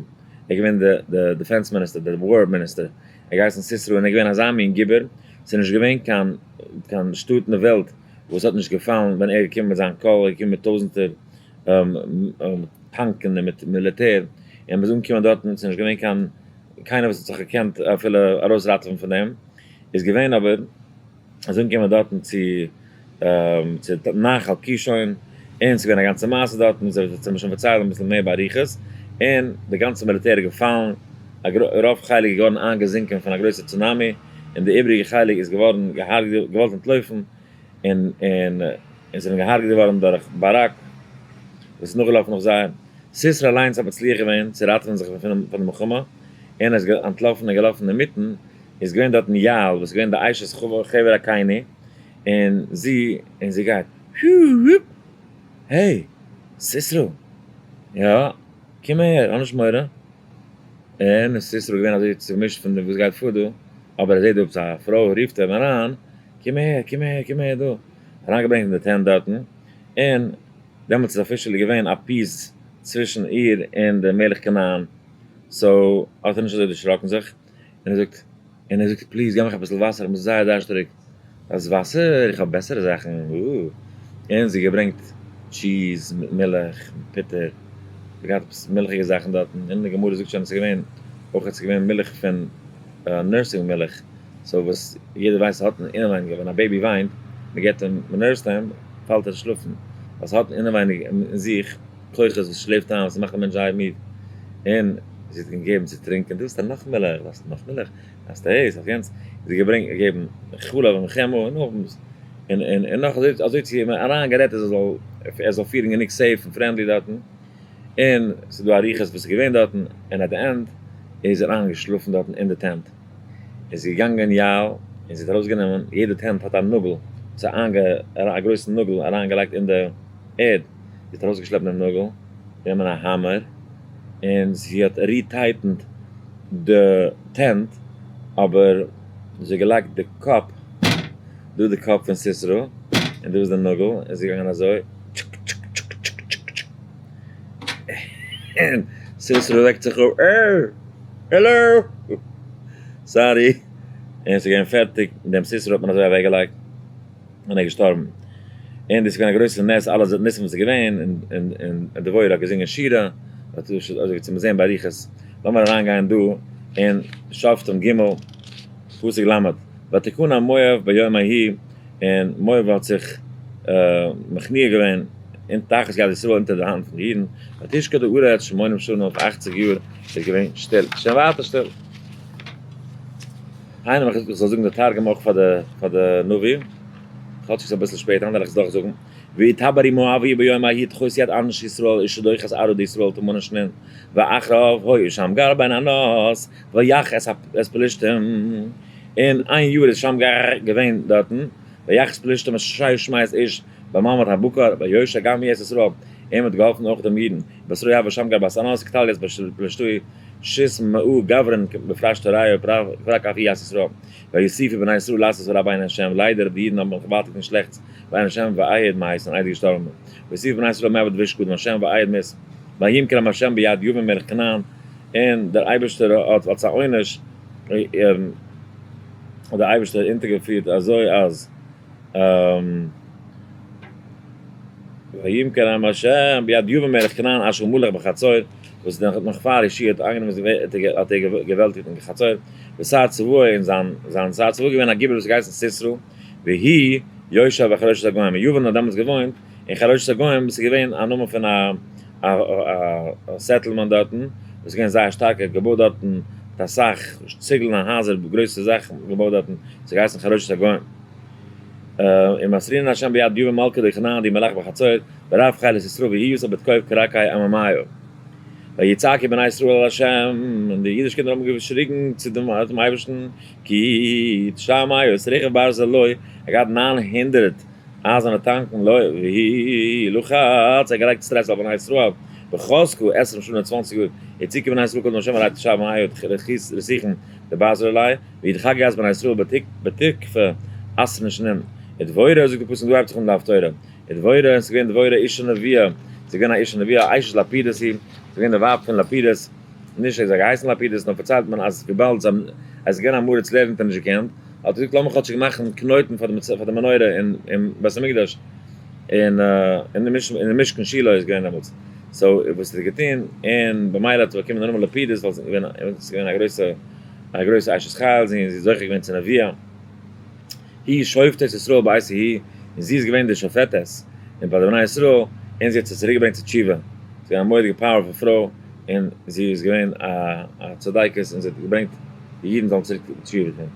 איז געווען די defense minister, די war minister, ער האט געהייסן סיסרא און ער איז געווען אזא מין גיבור, ס'איז נישט געווען קיין קיין שטאט אין די וועלט וואס האט נישט געפאלן ווען ער איז געקומען מיט זיין קול, ער איז געקומען מיט טויזענטער טאנקען און מיט מיליטער, און מ'איז אנגעקומען דארטן, ס'איז נישט געווען קיין קיינער וואס האט זיך געקענט אפילו ארויסראטעווען פון דעם, איז געווען אבער איז אנגעקומען דארטן צו צו נחל קישון, און ס'איז געווען א גאנצע מעשה דארטן, זיי וועלן שוין פארציילן אביסל מער באריכות, און די גאנצע מיליטער איז געפאלן, א רוב חלק איז געווארן איינגעזינקען פון א גרויסע צונאמי, און די איבריגע חלק איז געווארן געהארגעט, געוואלט אנטלויפן, און און און זענען געהארגעט געווארן דורך ברק וואס איז נאכגעלאפן נאך זיי. סיסרא אליינס האט מצליח געווען צו ראטעווען זיך פון די מלחמה, און ער איז אנטלאפן און געלאפן אינמיטן איז געווען דארטן יעל וואס איז געווען די אשת חבר הקיני, און זי און זי גייט הופ hey סיסרא יא קום אהער האב נישט מורא, און סיסרא איז געווען אזוי צומישט פון וואס גייט פאר דא, אבער ער זעט דא עפעס א פרוי רופט אים אריין, קום אהער קום אהער קום אהער דא, אריינגעברענגט אין די tent דארטן, און דעמאלטס איז officially געווען א peace צווישן איר און די מלך כנען, so האט ער נישט אזוי דערשראקן זיך, און ער זאגט, און ער זאגט please געב מיך אביסל וואסער, איך בין זייער דארשטעריג, אז וואסער? איך האב בעסערע זאכן, און זי געברענגט cheese מיט מילך מיט פוטער. געהאט עפעס מילכיגע זאכן דארטן, און די גמרא זאגט שוין אז ס'איז געווען אויך ס'איז געווען מילך פון nursing מילך, so וואס יעדער ווייסט האט אינעווייניג ווען א baby וויינט, מען געבט אים, מען nurse ט אים, פאלט ער שלאפן, ווייל ס'האט אינעווייניג אין זיך כוחות וואס שלעפט איין, וואס מאכט א מענטש זייער מיד, און זי האט אים געגעבן צו טרינקען, דו האסט נאך מילך, דו האסט נאך מילך, האסט דאס, האסט יענץ, זי האט געברענגט, געגעבן חלב און חמאה און נאך, און און און נאך אזוי אזוי צו אים אריין גערעדט אז ער זאל ער זאל פילן גענוג safe און friendly דארטן, און ס'איז דא אריכות וואס איז געווען דארטן, און at the end איז ער איינגעשלאפן דארטן אין די tent. איז זי געגאנגען יעל און זי האט ארויסגענומען, יעדע tent האט א נאגל, זי האט א גרויסן נאגל אריינגעלייגט אין די ערד, זי האט ארויסגעשלעפט דעם נאגל, גענומען א האמער און זי האט retightened די tent, אבער זי האט געלייגט די קאפ, דא איז די קאפ פון סיסרא און דא איז די נאגל, און זי איז געגאנגען אזוי טשוק טשוק טשוק טשוק טשוק טשוק, און סיסרא וועקט זיך אויף, אה! העלא! sorry! און ס'איז געווען פערטיג, דעם סיסרא האט מען אזוי אוועקגעלייגט. און ער איז געשטארבן. און דאס איז געווען א גרויסע נס, אלע ניסים וואס איז געווען, און און דבורה האט געזינגען שירה, אזוי ווי צו זען באריכות. לאמיר אריין גיין דא אין שופטים ג' פסוק ל', ותכנע מואב ביום ההוא, און מואב האט זיך מכניע געווען אין תחת יד ישראל אונטער די האנט פון די אידן, ותשקוט הארץ שמונים שנה, אויף אכציג יאר איז געווען שטיל, שוין ווייטער שטיל. איינער האט געזאגט איך זאל זאגן די תרגום אויך פאר די פאר די נביא, כאטשיג ס'איז אביסל שפעט, היינט וועל איך עס דאך זאגן, ויתעבר מואבי ביום ההוא תחות יד אנשי ישראל איש דוחת ערו דישראל תמנה שנין ואחריו היה שמגר בן ענת ויך את פלשתים, און איין יאר איז שמגר געווען דארטן, ויך את פלשתים את שש מאות איש במעמד הבקר ויושע גם הוא את ישראל, אים האט געהאלפן אויך דעם אידן, בתרא יבא שמגר בת ענת כתליה את פלשתאי. שית מאה גברין בפרש תוריה ופרק אף יעש ישראל ויוסיפו בני ישראל לעשות הרע בעיני השם ליידער די אידן האבן נאך ווייטער געטון שלעכטס בעיני השם ואיד מות און איידער געשטארבן ויוסיפו בני ישראל מעבד וישקו השם ואיד מות וימכרם השם ביד יבין מלך כנען און דער אייבערשטער האט אלס א עונש האט דער אייבערשטער אונטערגעפירט אזוי אז וימכרם השם ביד יבין מלך כנען אשר מלך בחצור, וואס נאך פאר יהושע האט איינגענומען האט ער געוועלטיגט אין חצור, ושר צבאו און זיין זיין שר צבאו איז געווען א גיבור וואס האט געהייסן סיסרא, והוא יושב בחרושת הגוים, און יבין האט דעמאלטס געוואוינט אין חרושת הגוים וואס איז געווען א נאמען פון א א settlement דארטן, וואס איז געווען זייער שטארק, ער האט געבויט דארטן מיט אסאך ציגלן און הייזער גרויסע זאכן געבויט דארטן, עס האט געהייסן חרושת הגוים. ומסרינן השם ביד יבין מלכא דכנען די מלך בחצור ברב חילות ישראל והוא יסף בתקוף כרקאי עממיו ויצעקו בני ישראל אל השם און די אידישע קינדער האבן געשריגן צו דעם אייבערשטן כי תשע מאות רכב ברזל לו ער האט געהאט 900 אייזערנע טאנקן לו והוא לחץ ער האט געלייגט סטרעס אויף בני ישראל וחזקו עשרים שנה צוואנציג יאר יצעקו בני ישראל קודם השם עלי תשע מאות רסיכן דברזל עלי וידחק את בני ישראל בתקפה עשרין שנים. ודבורה, זאגט די פסוק דא הייבט זיך אן די הפטורה. ודבורה, און ס'איז געווען דבורה אשה נביאה, ס'איז געווען א אשה נביאה, אשת לפידות היא, ס'איז געווען די ווייב פון לפידות, נישט אז זי האט געהייסן לפידות, נאר פארציילט מען אז וויבאלד זי איז געווען א מרת לערנט און נישט געקענט, האט ער געזאגט לאמיר כאטשיג מאכן קנויטן פאר די מנורה אין בית המקדש, און אין די משכן שילה איז געווען דעמאלטס. so וואס האט ער געטון, און במילא האט זי באקומען די נאמען לפידות ווייל ס'איז געווען א גרויסע. א גרויסע אשת חיל, זי איז זוכה געווען צו נביאה, היא שופטת ישראל בעת ההיא, און זי איז געווען די שופטת און ביי די בני ישראל, און זי האט זיי צוריק געברענגט צו תשובה, זי איז געווען א מורא'דיגע powerful פרוי, און זי איז געווען א צדיקת, און זי האט געברענגט די אידן זאלן צוריק תשובה טון.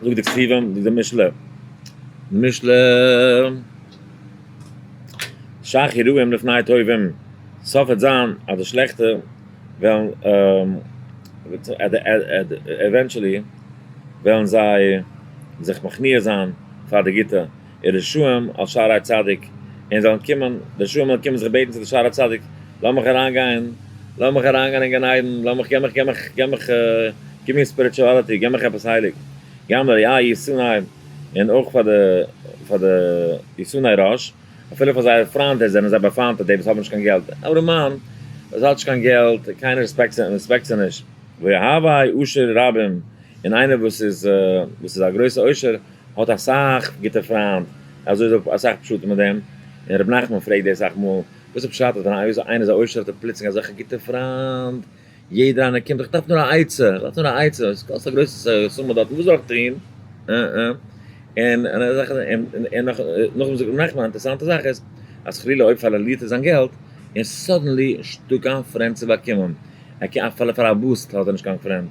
זאגט די כתובים, זאגט די משלי, משלי, שחי רעים לפני טובים, סוף וועט זיין אז די שלעכטע וועלן eventually וועלן זיי זיך מכניע זיין פאר די גוטע, ורשעים על שערי צדיק, און זיי וועלן קומען, די רשעים וועלן קומען זיך בעטן צו די שערי צדיק, לאמיך אריינגיין, לאמיך אריינגיין אין גן עדן, לאמיך, געב מיך, געב מיך, געב מיך, גיב מיר spirituality, געב מיך עפעס הייליג, גם לרעי ישנאי, און אויך פאר די, פאר די ישנאי ראש. אפילו פאר זייערע פריינט זענען זיי באפיינטעט די וואס האבן נישט קיין געלט, א ארעמאן וואס האט נישט קיין געלט, קיינער רעספעקט רעספעקט זיי נישט, ואוהבי עושר רבים, און איינער וואס איז וואס איז א גרויסע עושר האט אסאך גוטע פריינט, אזוי איז אסאך פשטים מיט דעם, און ר' נחמן פרעגט דאס אסאך מאל, וואס איז פשט אז ווען איינער איז א עושר האט ער פלוצלינג אזעלכע גוטע פריינד, יעדער איינער קומט, איך דארף נאר א עצה, איך דארף נאר א עצה, עס קאסט א גרויסע סומע דארטן, וואס זאל איך טון? און און נאך נאכדעם זאגט ר' נחמן, א אינטערעסאנטע זאך איז, אז חלילה אויב פארלירט ער זיין געלט, און suddenly נישטא קיין friend צו באקומען, ער קען אפילו פאר א boost האט ער נישט קיין friend, און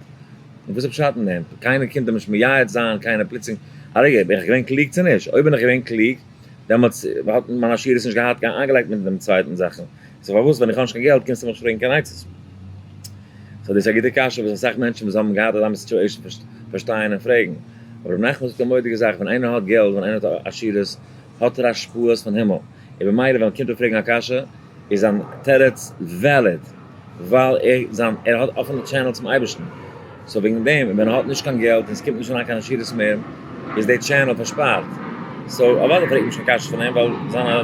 וואס איז פשט אין דעם? קיינער קומט אים נישט מייעץ זיין, קיינער פלוצלינג, א רגע, בין איך געווען קלוג צו נישט? אויב בין איך געווען קלוג, דעמאלטס האט מיין עשירות נישט געהאט קיין איינגעלייגט מיט דעם צווייטן זאכן, so פארוואס ווען איך האב נישט קיין געלט קומסטו מיך נישט פרעגן קיין עצות? so דאס איז א גוטע קשיא וואס אסאך מענטשן וואס האבן געהאט אזא מין situation פארשטייען און פרעגן. אבער רבי נחמן זאגט א מורא'דיגע זאך, ווען איינער האט געלט, ווען איינער האט עשירות, האט ער השפעות פון הימל, און במילא ווען מ'קומט אים פרעגן א קשיא, איז זיין תירוץ valid, ווייל ער זיין ער האט אפענע channel צום אייבערשטן, so וועגן דעם ווען ער האט נישט קיין געלט און עס קומט נישט אריין קיין עשירות מער, איז די channel פארשפארט, so אוודאי פרעגט מען נישט קיין קשיות פון אים ווייל זיינע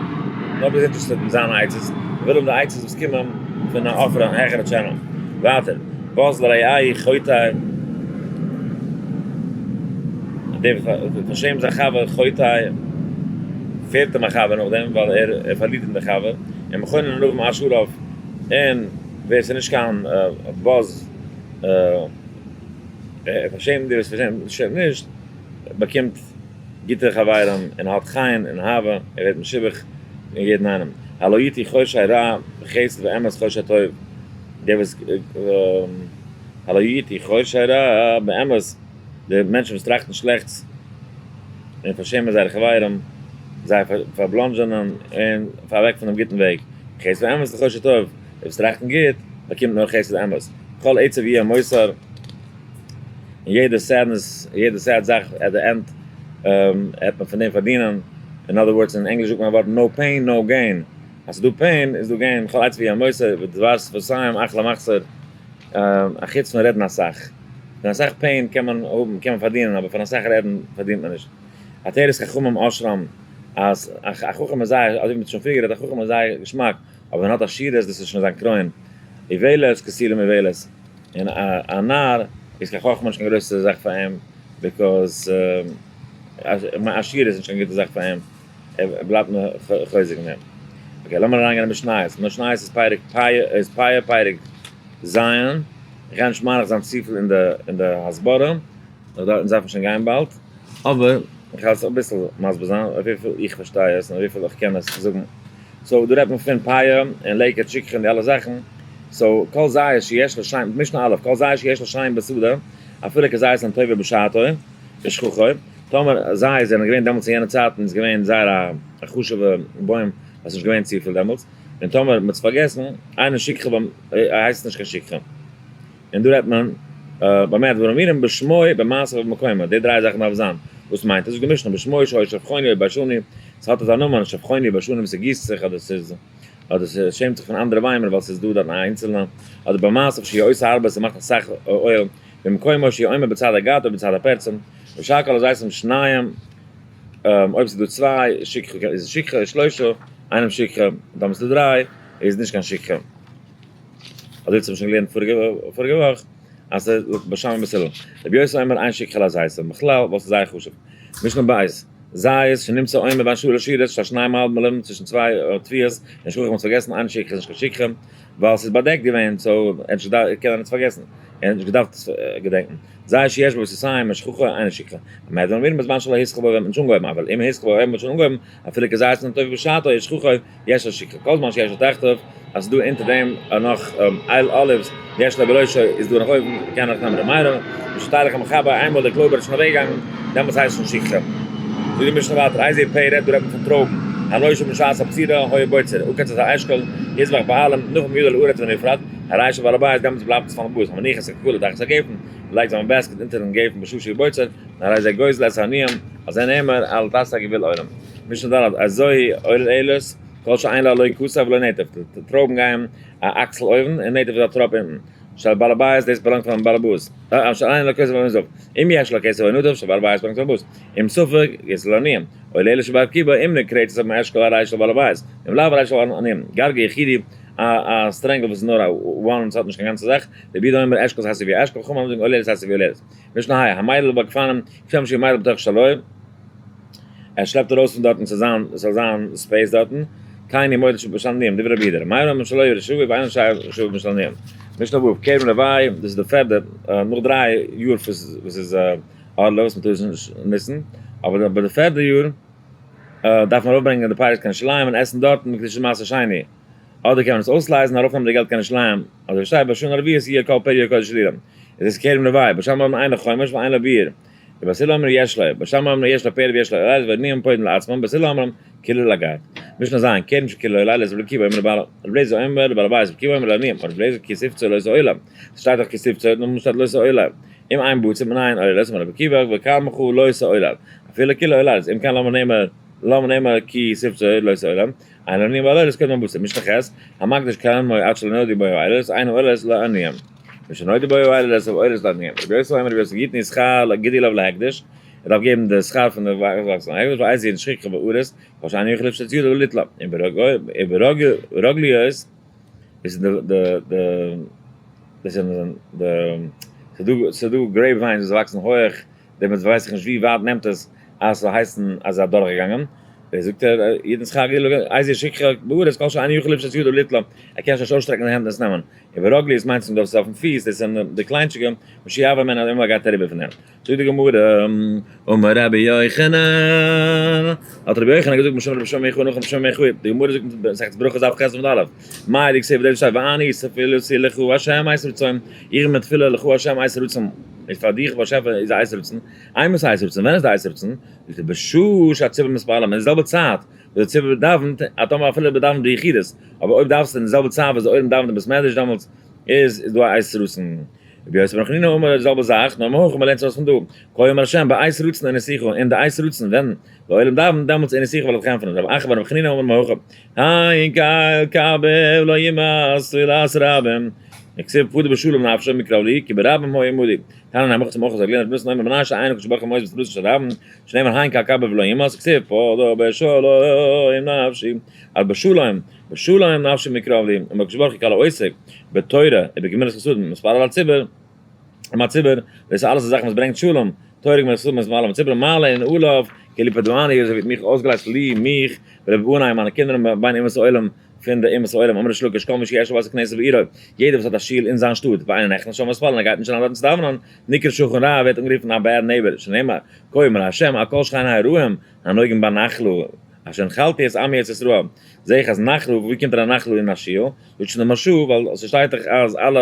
nobody איז interested אין זיינע עצות, מען וויל האבן די עצות וואס קומען פון א אפערע העכערע channel. ווייטער, בז לרעהו חוטא, דער פארשעמט זיין חבר חוטא, פעלט אים א חבר נאכדעם ווייל ער פארלירט אים די חבר, און מכונן ענבים אש עליו, און ווער ס'איז נישט קיין בז ער פארשעמט די וואס פארשעמט נישט, באקומט גוטע חברים און האט חן און אהבה, ער ווערט משובח אין יעדן איינעם. הלא יתי חושי רע בחסד ואמת חושי טוב, דער וואס הלא יתי חושי רע באמת, די מענטשן וואס טראכטן שלעכטס און פארשעמען זייערע חברים, זיי פארבלאנדזשענען און פאר אוועק פונעם גוטן וועג. חסד ואמת לחושי טוב, דער וואס טראכטן גוט, באקומט נאר חסד אמת. כל עצב יהיה מוסר, און יעדע sadness, יעדע sad זאך at the end העט מען פון דעם פארדינען. אין other words, אין ענגליש זאגט מען א ווארט no pain no gain. אז ס'איז דא pain איז דא gain. כל עצב יהיה מוסר, ודבר שפתיים אחלה מחסור. א חוץ פון רעדן אסאך. פון אסאך pain קען מען האבן, קען מען פארדינען, אבער פון אסאך רעדן פארדינט מען נישט. עטרת חכמים אשרם, אז א חכם איז זייער, אזוי ווי מ'האט שוין פריער גערעדט, א חכם איז זייער געשמאק, אבער ווען ער האט עשירות דאס איז שוין זיין קרוין. איוולת כסילים איוולת. און א נאר איז קיין חכמה נישט קיין גרויסע זאך פאר אים, because עשירות איז נישט קיין גוטע זאך פאר אים, ער בלייבט נאר חוזק אין דעם. okay, לאמיר אריינגיין אין משניות. משניות איז פרק פ', איז פ' פרק ז'. איך גיי נישט מאריך זיין צופיל אין די אין די הסברה, נאר דארטן דארף מען שוין גיין באלד, אבער איך וועל עס אביסל מסביר זיין אויף וויפיל איך פארשטיי עס און אויף וויפיל איך קען עס זאגן. so דא רעדט מען פון פאה און לקט שכחה און די אלע זאכן. so כל זית שיש לו שם, משנה א', כל זית שיש לו שם בשדה, אפילו כזית הנטופה בשעתו, ושכחו, טאמער זיי זענען געווען דעמאלטס אין יענע צייטן איז געווען זייער א חשוב'ע בוים וואס איז נישט געווען צופיל דעמאלטס, און טאמער מ'האט עס פארגעסן, אינו שכחה ביים, הייסט עס נישט קיין שכחה. און דא רעדט מען במה דברים אמורים בשמו במעשיו ובמקומו, די דריי זאכן דארף זיין. וואס מיינט עס? זאגט די משנה בשמו שהיה שפכוני או ביישני, ס'האט אזא נאמען שפכוני ביישני וואס ס'גיסט זיך אדער ס'איז אדער ס'שעמט זיך פון אנדערע ביימער ווייל ס'איז דא דארט א איינצעלנע, אדער במעשיו שיהא עושה הרבה ס'מאכט אסאך oil, במקומו שיהא עומד בצד הגת או בצד הפרצים, ושאר כל הזיתים שניים, אויב ס'איז דא צוויי שכחה איז שכחה, שלושה אינם שכחה, טאמער ס'איז דא דריי איז נישט קיין שכחה. אזוי האט מען שוין געלערנט פאריגע וואך אז ס'איז בית שמאי ובית הלל. רבי יוסי אומר אין שכחה לזיתים, בכלל וואס איז זייער חשוב. משנה בית, זית שנמצא עומד בין שלש שורות שני מעללים צווישן צוויי תבואות, און שכח מ'האט פארגעסן אין שכחה איז נישט קיין שכחה, ווייל ס'איז באדעקט געווען so ער האט נישט געדארפט קען ער נישט פארגעסן, ער האט נישט געדארפט עס געדענקן. זית שיש בו סאתים ושכחו אינו שכחה. במה דברים אמורים בזמן שלא התחיל בו ווען מ'האט נישט אנגעהויבן, אבל אם התחיל בו אויב מ'האט שוין אנגעהויבן אפילו כזית הנטופה בשעתו ושכחו יש לו שכחה כל זמן שיש לו תחתיו, אז ס'איז דא אונטער דעם נאך אייל olives, יש לו בראשו איז דא נאך אויבן, קען ער נאך נעמען די מיירא, משתלח המחבר, איינמאל דער קלויבער איז שוין אוועקגעגאנגען, דעמאלטס הייסט עס שוין שכחה. זאגט די משנה ווייטער, איזהו פרי רעדט דא רעדט מען פון טרויבן, הנושב משעת הבצירה, היה בוצר, עוקץ את האשכול, יזבח בעלים, נפל מידו לארץ ונפרד, הרי של בעל הבית, דעמאלטס בלייבט עס פארן באס, המניח את הכלה תחת הגפן, לייגט זיין basket אונטערן גפן בשעה שהוא בוצר, הרי זה גוזל את העניים, על זה נאמר, אל תעשה גביל עולם. משנה ד', אזוי עוללות, כל שאין לה לא כסף ולא נטף, די טרויבן גייען א אקסל אויבן און נטף איז א טראפ אונטן, של בעל הבית דאס באלאנגט פארן בעל הבית, של אין לה כסף ולא נטף, אם יש לה כסף או נטף של בעל הבית באלאנגט פארן באס, אם ספק יצא לעניים, עוללות שברקיבה אם נקרצת מאשכול הרי של בעל הבית, אם לאו הרי של עניים, גרגר יחידי, א strangler וואס איז נאר א one און ס'האט נישט קיין גאנצע זאך, רבי יהודה אומר אשכול הייסט ווי אשכול, חכמים זאגן עוללות הייסט ווי עוללות. משנה ה', המעליל בגפנים, כשם שהוא מעליל בתוך שלו, ער שלעפט ארויס פון דארטן צו זיין, ס'זאל זיין space דארטן, כן הוא מודה שבשלמים, דברי רבי יהודה, רבי מאיר אומר שלא ירשו ואינו שווה בשלמים. משנה ו', קרן לוי', דאס איז די פערדע, נאך 3 יאר וואס איז ערלה וואס מ'טאר עס נישט ניצן, אבער ביי די פערדע יאר דארף מען ארויפברענגען די פירות קיין ירושלים און עסן דארטן מקדש מעשר שני. אדער קען מען עס אויסלייזן און ארויפנעמען די געלט קיין ירושלים, אזוי ווי שטייט בשנה הרביעית יהיה כל פריו קודש לאילן. איז דאס קרן לוי', בית שמאי אומרים אין לו חומש ואין לו ביאור. ובית הלל אומרים יש לו, בית שמאי אומרים יש לו פרא ויש לו עוללות והעניים פודין לעצמם, בית הלל אומרים כולו לגר. משנה ז', קרן שכולו עוללות רבי עקיבא אומר לבעל, רבי אליעזר אומר לבעל הבית, רבי עקיבא אומר לעניים, רבי אליעזר כי תפצור לא תעולה. ס'שטייט דאך כי תפצור, נאכדעם שטייט לא תעולה. אם אין בציר מנין עוללות, אמר רבי עקיבא וקמך לא תעולה. אפילו כולו עוללות, אם כן למה נאמר למה נאמר כי תפצור לא תעולה. אין לעניים בעוללות קודם הבציר. משנה ח', המקדיש כרמו עד שלא נודעו בו העוללות, אין העוללות לעניים. משנודע בו העוללות העוללות לעניים. רבי יוסי אומר רבי יוסי יתנו שכר לגידולו להקדש, ער דארף געבן די שכר פון די וואקסן להקדש, ואיזו היא שכחה בארץ, כל שאינו יכול לפשוט ידו וליטלה. און ברגליות איז די די די דאס זענען די ס'דא ס'דא grape vines וואס וואקסן הויעך, דעמאלטס ווייס איך נישט ווי ווייט נעמט עס אז ס'זאל הייסן אז ער האט דורכגעגאנגען. דאס זאגט ער, יתנו שכר לגידולו איזו שכחה בארץ, כל שאינו יכול לפשוט ידו וליטלה, ער קען נישט אויסשטרעקן די הענט און עס נעמען. וברגליות מיינט דאס אויפן פיס, דאס זענען די קליינטשיגע, משיעבר ממנו אז איינמאל גייט אריבער פון דעם. זאגט די גמרא, אמר רבי יוחנן, האט רבי יוחנן געזאגט משום רבי שמעון בן יוחאי נאך רבי שמעון בן יוחאי, די גמרא זאגט אין מסכת ברכות דף ח' עמוד א', מאי דכתיב דאס שטייט ואני תפילתי לך ה' עת רצון, איך בין תפילה לך ה' עת רצון, איז פאר דיך באשעפער איז א עת רצון, אימת עת רצון, ווען איז די עת רצון? זאגט ער בשעה שהציבור מתפלל, אין די זעלבע צייט וואס די ציבור דאווענט, א טאמער אפילו מען דאווענט ביחידות, אבער אויב דאווסטו אין די זעלבע צייט וואס די עולם דאווענט אין בית מדרש דעמאלטס איז דא א עת רצון. רבי יוסי בן חנינא אמר די זעלבע זאך, נאר מהכא מ'לערנט עס אויס פון דא, כה אמר השם בעת רצון עניתיך, אין די עת רצון ווען די עולם דאווענט דעמאלטס עניתיך וועל איך דיך ענטפערן. רב אחא בר רבי חנינא אמר מהכא, הן קל כביר לא ימאס תפילת רבים, וכתיב פדה בשלום נפשו מקרב לי כי ברבים היו עמדי. תנא נמי הכא צום אויך געלערנט רבי נתן אומר מנין שאין הקדוש ברוך הוא מואס בתפילתו של רבים, שנאמר הן קל כביר ולא ימאס, וכתיב פדה בשלום נפשי, אז בשלום, בשלום נפשי מקרב לי, אמר הקדוש ברוך הוא כל העוסק בתורה ובגמילות חסדים מתפלל על ציבור, עם הציבור, דאס איז אלעס די זאכן וואס ברענגט שלום, תורה גמילות חסדים מתפלל עם הציבור, מעלה און עליו, כאילו פדאני, אזוי ווי מיך אויסגעלייזט לי, מיך, ולבני, מיינע קינדער און בין אומות העולם, פון די אומות העולם, אמר ריש לקיש כל מי שיש לו בית הכנסת בעירו, יעדער וואס האט א שול אין זיין שטאט, ואינו נכנס שם ומתפלל און ער גייט נישט אריין דארטן צו דאווענען, נקרא שכן רע, ווערט אנגערופן א bad neighbor, שנאמר, כה אמר ה' על כל שכני הרעים הנוהגים בנחלה, אשר הנחלתי את עמי ארץ ישראל, זעה איך אז נחלה, ווי קומט אריין נחלה אין א שול? זאגט שוין דער מהרש"א, ווייל ס'שטייט דאך אז אלע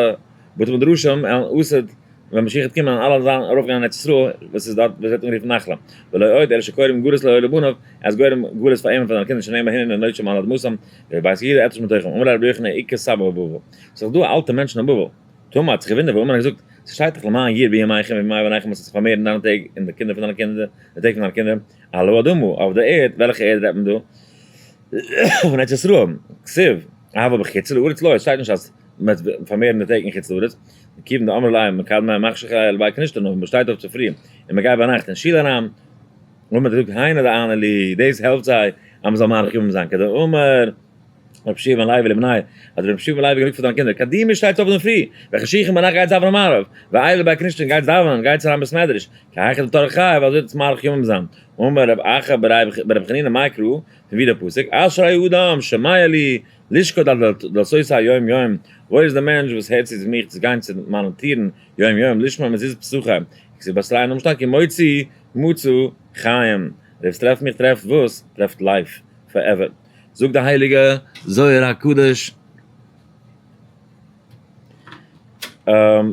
בתי מדרשים עלן עתיד ווען משיח וועט קומען אלע זיין ארויף גיין אין ארץ ישראל וואס איז דארט וואס ווערט אנגערופן נחלה, ולא עוד אלא שקוראים גלות לו ולבניו, ער איז גורם גלות פאר אים און פאר זיינע קינדער שנאמר הנני נוטשם על אדמתם ובית יהודה אתוש מתוכם, אמר ליה רבי יוחנן איכא סבא בבבל, ס'איז דאך דא אלטע מענטשן אין בבל, תמה האט זיך געוואונדערט ואמר האט געזאגט, ס'שטייט דאך למען ירבו ימיכם וימי בניכם עס וועט זיך פארמערן דיינע טעג און די קינדער פון דיינע קינדער די טעג פון דיינע קינדער, על האדמה, אויף די ערד, וועלכע ערד רעדט מען דא? פון ארץ ישראל, כתיב, אבל בחוץ לארץ לא, עס שטייט נישט אז מען וועט פארמערן די טעג אין חוץ לארץ, כיוון דאמרי ליה מקדמי מחשכא לבי כנישתא נאר מען שטייט אויף צופרי און מען גייט ביינאכט אין שול אריין, און מען האט געזאגט היינו דאעני להו, דאס העלפט זיי אז מען זאל מאריך ימים זיין, כדאמר רבי יהושע בן לוי לבניה, האט רבי יהושע בן לוי געזאגט פאר זיינע קינדער, קדימו שטייטס אויף אינדערפרי, וחשיכין ביינאכט גייטס דאווענען מעריב, ועיילי לבי כנישתא און גייטס דאווענען, גייטס אריין בית מדרש, כי היכי דטרחי ווייל אזוי וועט עטס מאריך ימים זיין. אמר רב אחא ברבי חנינא מאי קרא, פון ווי דער פסוק, אשרי האדם שומע לי לשקוד על דלתותי יום יום, וואויל איז דער מענטש וואס הערט צו מיך צו גיין צו מיינע טירן יום יום, לשמור מזוזות פתחי, וכתיב בתריה נאמען שטייט כי מוצאי מצא חיים, דער וואס טרעפט מיך טרעפט וואס? טרעפט life forever. זאגט די הייליגע זוהר הקדוש,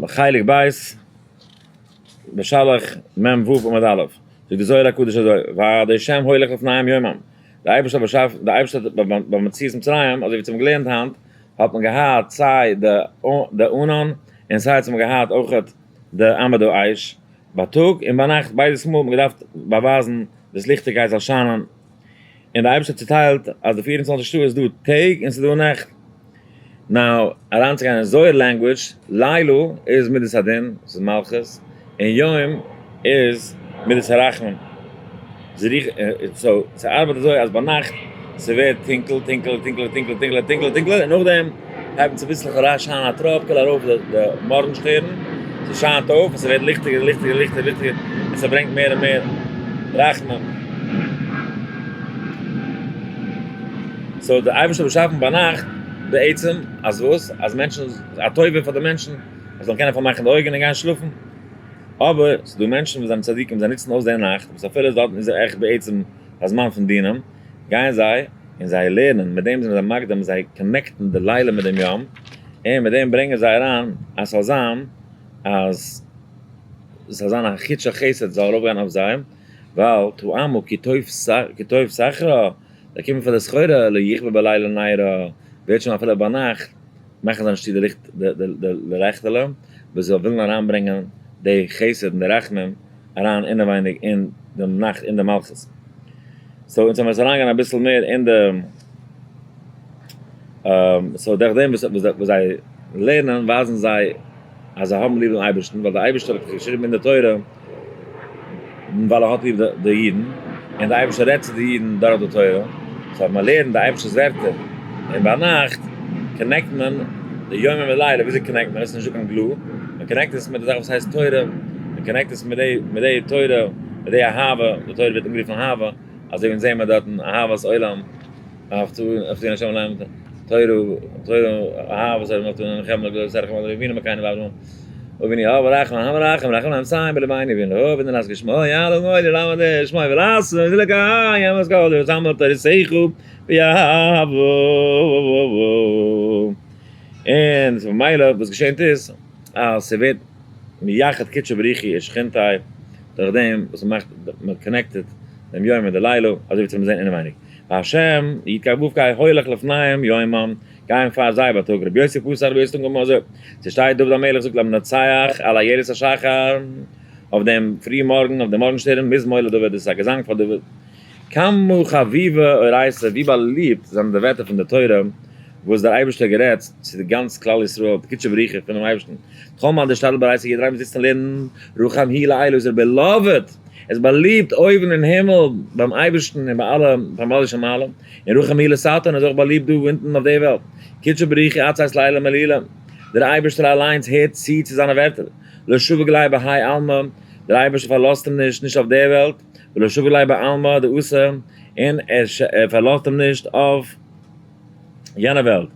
חלק ב', בשלח מ ו עמוד א', זאגט די זוהר הקדוש אזוי, וה' השם הולך לפניהם יומם, די אייבערשטער האט באשאפן, די אייבערשטער האט ביים מציאת מצרים, אזוי ווי צום געלערנט היינט, האט מען געהאט סיי די ענן, און סיי האט מען געהאט אויכעט די עמוד האש, בייטאג און ביינאכט ביידעס מאל האט מען געדארפט באווייזן דאס ליכטיגקייט זאל שיינען, און די אייבערשטער האט צוטיילט אז די 24 שעה איז דא טעג און ס'איז דא נעכט. now, אריינצוגיין אין זוהר language, לילה איז מידת הדין, ס'איז מלכות, און יום איז מידת הרחמים. so, ס'ארבעט אזוי אז ביינאכט ס'ווערט טונקל, טונקל, טונקל, טונקל, טונקל, טונקל, טונקל, און נאכדעם הייבט צוביסלעך אריין שיינען א טראפקעלע ארויף די מארגנשטערן, ס'שיינט אויף און ס'ווערט ליכטיגער און ליכטיגער ליכטיגער ליכטיגער, און ס'ברענגט מער און מער רחמים. So דער אייבערשטער האט באשאפן ביינאכט בעצם אז וואס? אז מענטשן, א טובה פאר די מענטשן, זיי זאלן קענען פארמאכן די אויגן און גיין שלאפן. אבער ס'איז דא מענטשן וואס זענען צדיקים, זיי נוצן אויס די נאכט, וואס אפילו דארטן איז עכט בעצם א זמן פון דינים, גייען זיי און זיי לערנען, מיט דעם זענען זיי מקדים, זיי connect ן די לילה מיט דעם יום, און מיט דעם ברענגען זיי אריין אז ס'זאל זיין אז ס'זאל זיין א חוט של חסד זאל ארויפגיין אויף זיי, ווייל טעמו כי טוב סחרה, זיי קומען פאר די סחורה, לא יכבה בלילה נרו, ווערט שוין אפילו ביינאכט, מאכן זיי נישט צו די ליכט די לייכטעלע, וואס זיי ווילן אריינברענגען די חסד און די רחמים אריין אינעווייניג אין דעם נאכט אין די מלכות. So אונז האמיר עס אריינגיין אביסל מער אין די, so דורך דעם וואס זיי לערנען ווייזן זיי אז זיי האבן ליב דעם אייבערשטן, ווייל דער אייבערשטער האט געשריבן אין די תורה ווייל ער האט ליב די אידן, און דער אייבערשטער רעדט צו די אידן דורך די תורה, so אז מען לערנט די אייבערשטער'ס ווערטער און ביינאכט connect מען די יומם ולילה, וויאזוי connect מען עס? נישטא קיין glue, מען connect עס מיט די זאך וואס הייסט תורה, מען connect עס מיט די מיט די תורה, מיט די אהבה, די תורה ווערט אנגערופן אהבה, אזוי ווי אונז זעהן מיר דארטן אהבת עולם. אהבתו השם אלהינו תורה תורה אהבת עולם אהבתנו חמלה גדולה וסליחה מלא אבינו מלכינו ואברהם אבינו אב רחמן המרחם רחם להם סיין בלבני אבינו אבינו נס גשמו יעלו מוי ללמד שמו ולעשות לקיים אז כל יזם תריסכו ויאהבו. און ממילא וואס געשענט איז אז ס'ווערט מייחד קודשא בריך הוא ושכינתיה דורך דעם וואס מ'מאכט מ'קאנעקטעד דעם יום מיט די לילה אזוי ווי צו זען אינעווייניג. והשם, יוד קיי וואו קיי הולך לפניהם יומם, גייען פאר זיי בייטאג, רבי יוסי פסח רבי יוסי תנא אזוי, ס'שטייט דוד המלך זאגט למנצח על איילת השחר, אויף דעם פרי מארגן, אויף דעם מארגנשטערן, מזמור לדוד, דאס איז א געזאנג פאר דוד. כמה חביבה אורייתא, ווי באליבט זענען די ווערטער פון די תורה וואס דער אייבערשטער האט גערעדט צו די גאנץ כלל ישראל, די קודשא בריך הוא פונעם אייבערשטן, כל מאן דשתדל באורייתא, יעדער איינער וואס זיצט און לערנט רחם הוא לעילא איז ער beloved, ער איז באליבט אויבן אין הימל ביים אייבערשטן און ביי אלע פמליא של מעלה, און רחם הוא לתתא איז אויך באליבט דא אונטן אויף די וועלט. קודשא בריך הוא אצית ליה למלילא, דער אייבערשטער אליינס הערט צו צו זיינע ווערטער, לא שביק ליה בהאי עלמא, דער אייבערשטער פארלאזט אים נישט, נישט אויף די וועלט, ולא שביק ליה בעלמא דאתי, און ער פארלאזט אים נישט אויף יענע וועלט.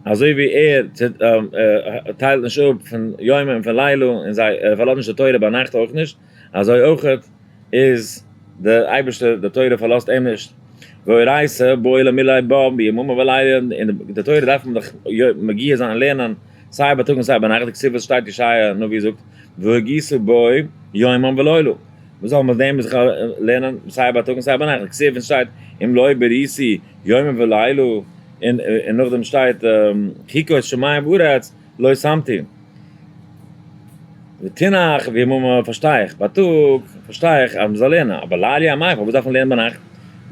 אזוי ווי ער טיילט נישט אפ פון יום און פון לילה און זיי ער פארלאזט נישט די תורה ביינאכט אויך נישט, אזוי אויך איז דער אייבערשטער די תורה פארלאזט אים נישט. ואורייתא בעי למעלי בה ביממא ולילה, און די תורה דארף מען דאך מגיע זיין און לערנען סיי בייטאג און סיי ביינאכט, דכתיב וואס שטייט ישעיה הנביא זאגט והגית בו יומם ולילה, וואס זאל מען דעם זיך לערנען סיי בייטאג און סיי ביינאכט, דכתיב וואס שטייט אם לא בריתי יומם ולילה, און נאכדעם שטייט חוקות שמים וארץ לא שמתי. ותינח ביממא פארשטיי איך, בייטאג פארשטיי איך אז מ'זאל לערנען, אבער ליליא אמאי פארוואס דארף מען לערנען ביינאכט?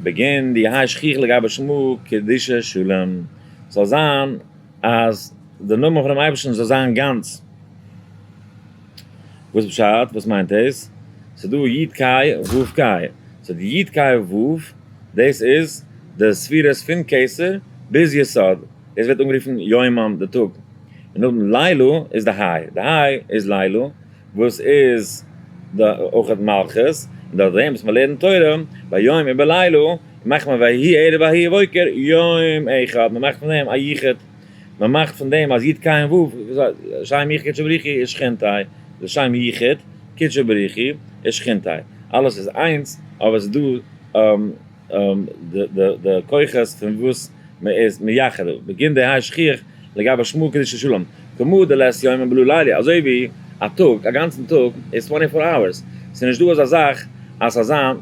בגין דיהא שכיח לגבי שמא קדישא שלים, זאל זיין אז די נאמען פונעם אייבערשטן זאל זיין גאנץ. וואס פשט? וואס מיינט דאס? ס'איז דא יוד קיי וואו קיי, so די יוד קיי וואו דאס איז די ספירות פון כתר ביז יסוד, דאס ווערט אנגערופן יומם די טאג, און נאכדעם לילה איז די היי, די היי איז לילה וואס איז די אויך מלכות, און דורך דעם וואס מען לערנט תורה ביום ובלילה מאכט מען ויהי ערב ויהי בוקר יום אחד, מען מאכט פון דעם א יחוד. מען מאכט פון דעם אז יוד קיי און וואו, לשם יחוד קודשא בריך הוא ושכינתיה, לשם יחוד קודשא בריך הוא ושכינתיה, אלעס איז איינס, אבער עס איז דא די כוחות פון וואס מען איז מייחד, בגין דהאי שכיח לגבי שמא קדישא שלום, כמה דלית יומא בלא ליליא, אזוי ווי א טאג, א גאנצן טאג איז twenty four hours, ס'איז נישט דא אזא זאך אז ס'זאל זיין,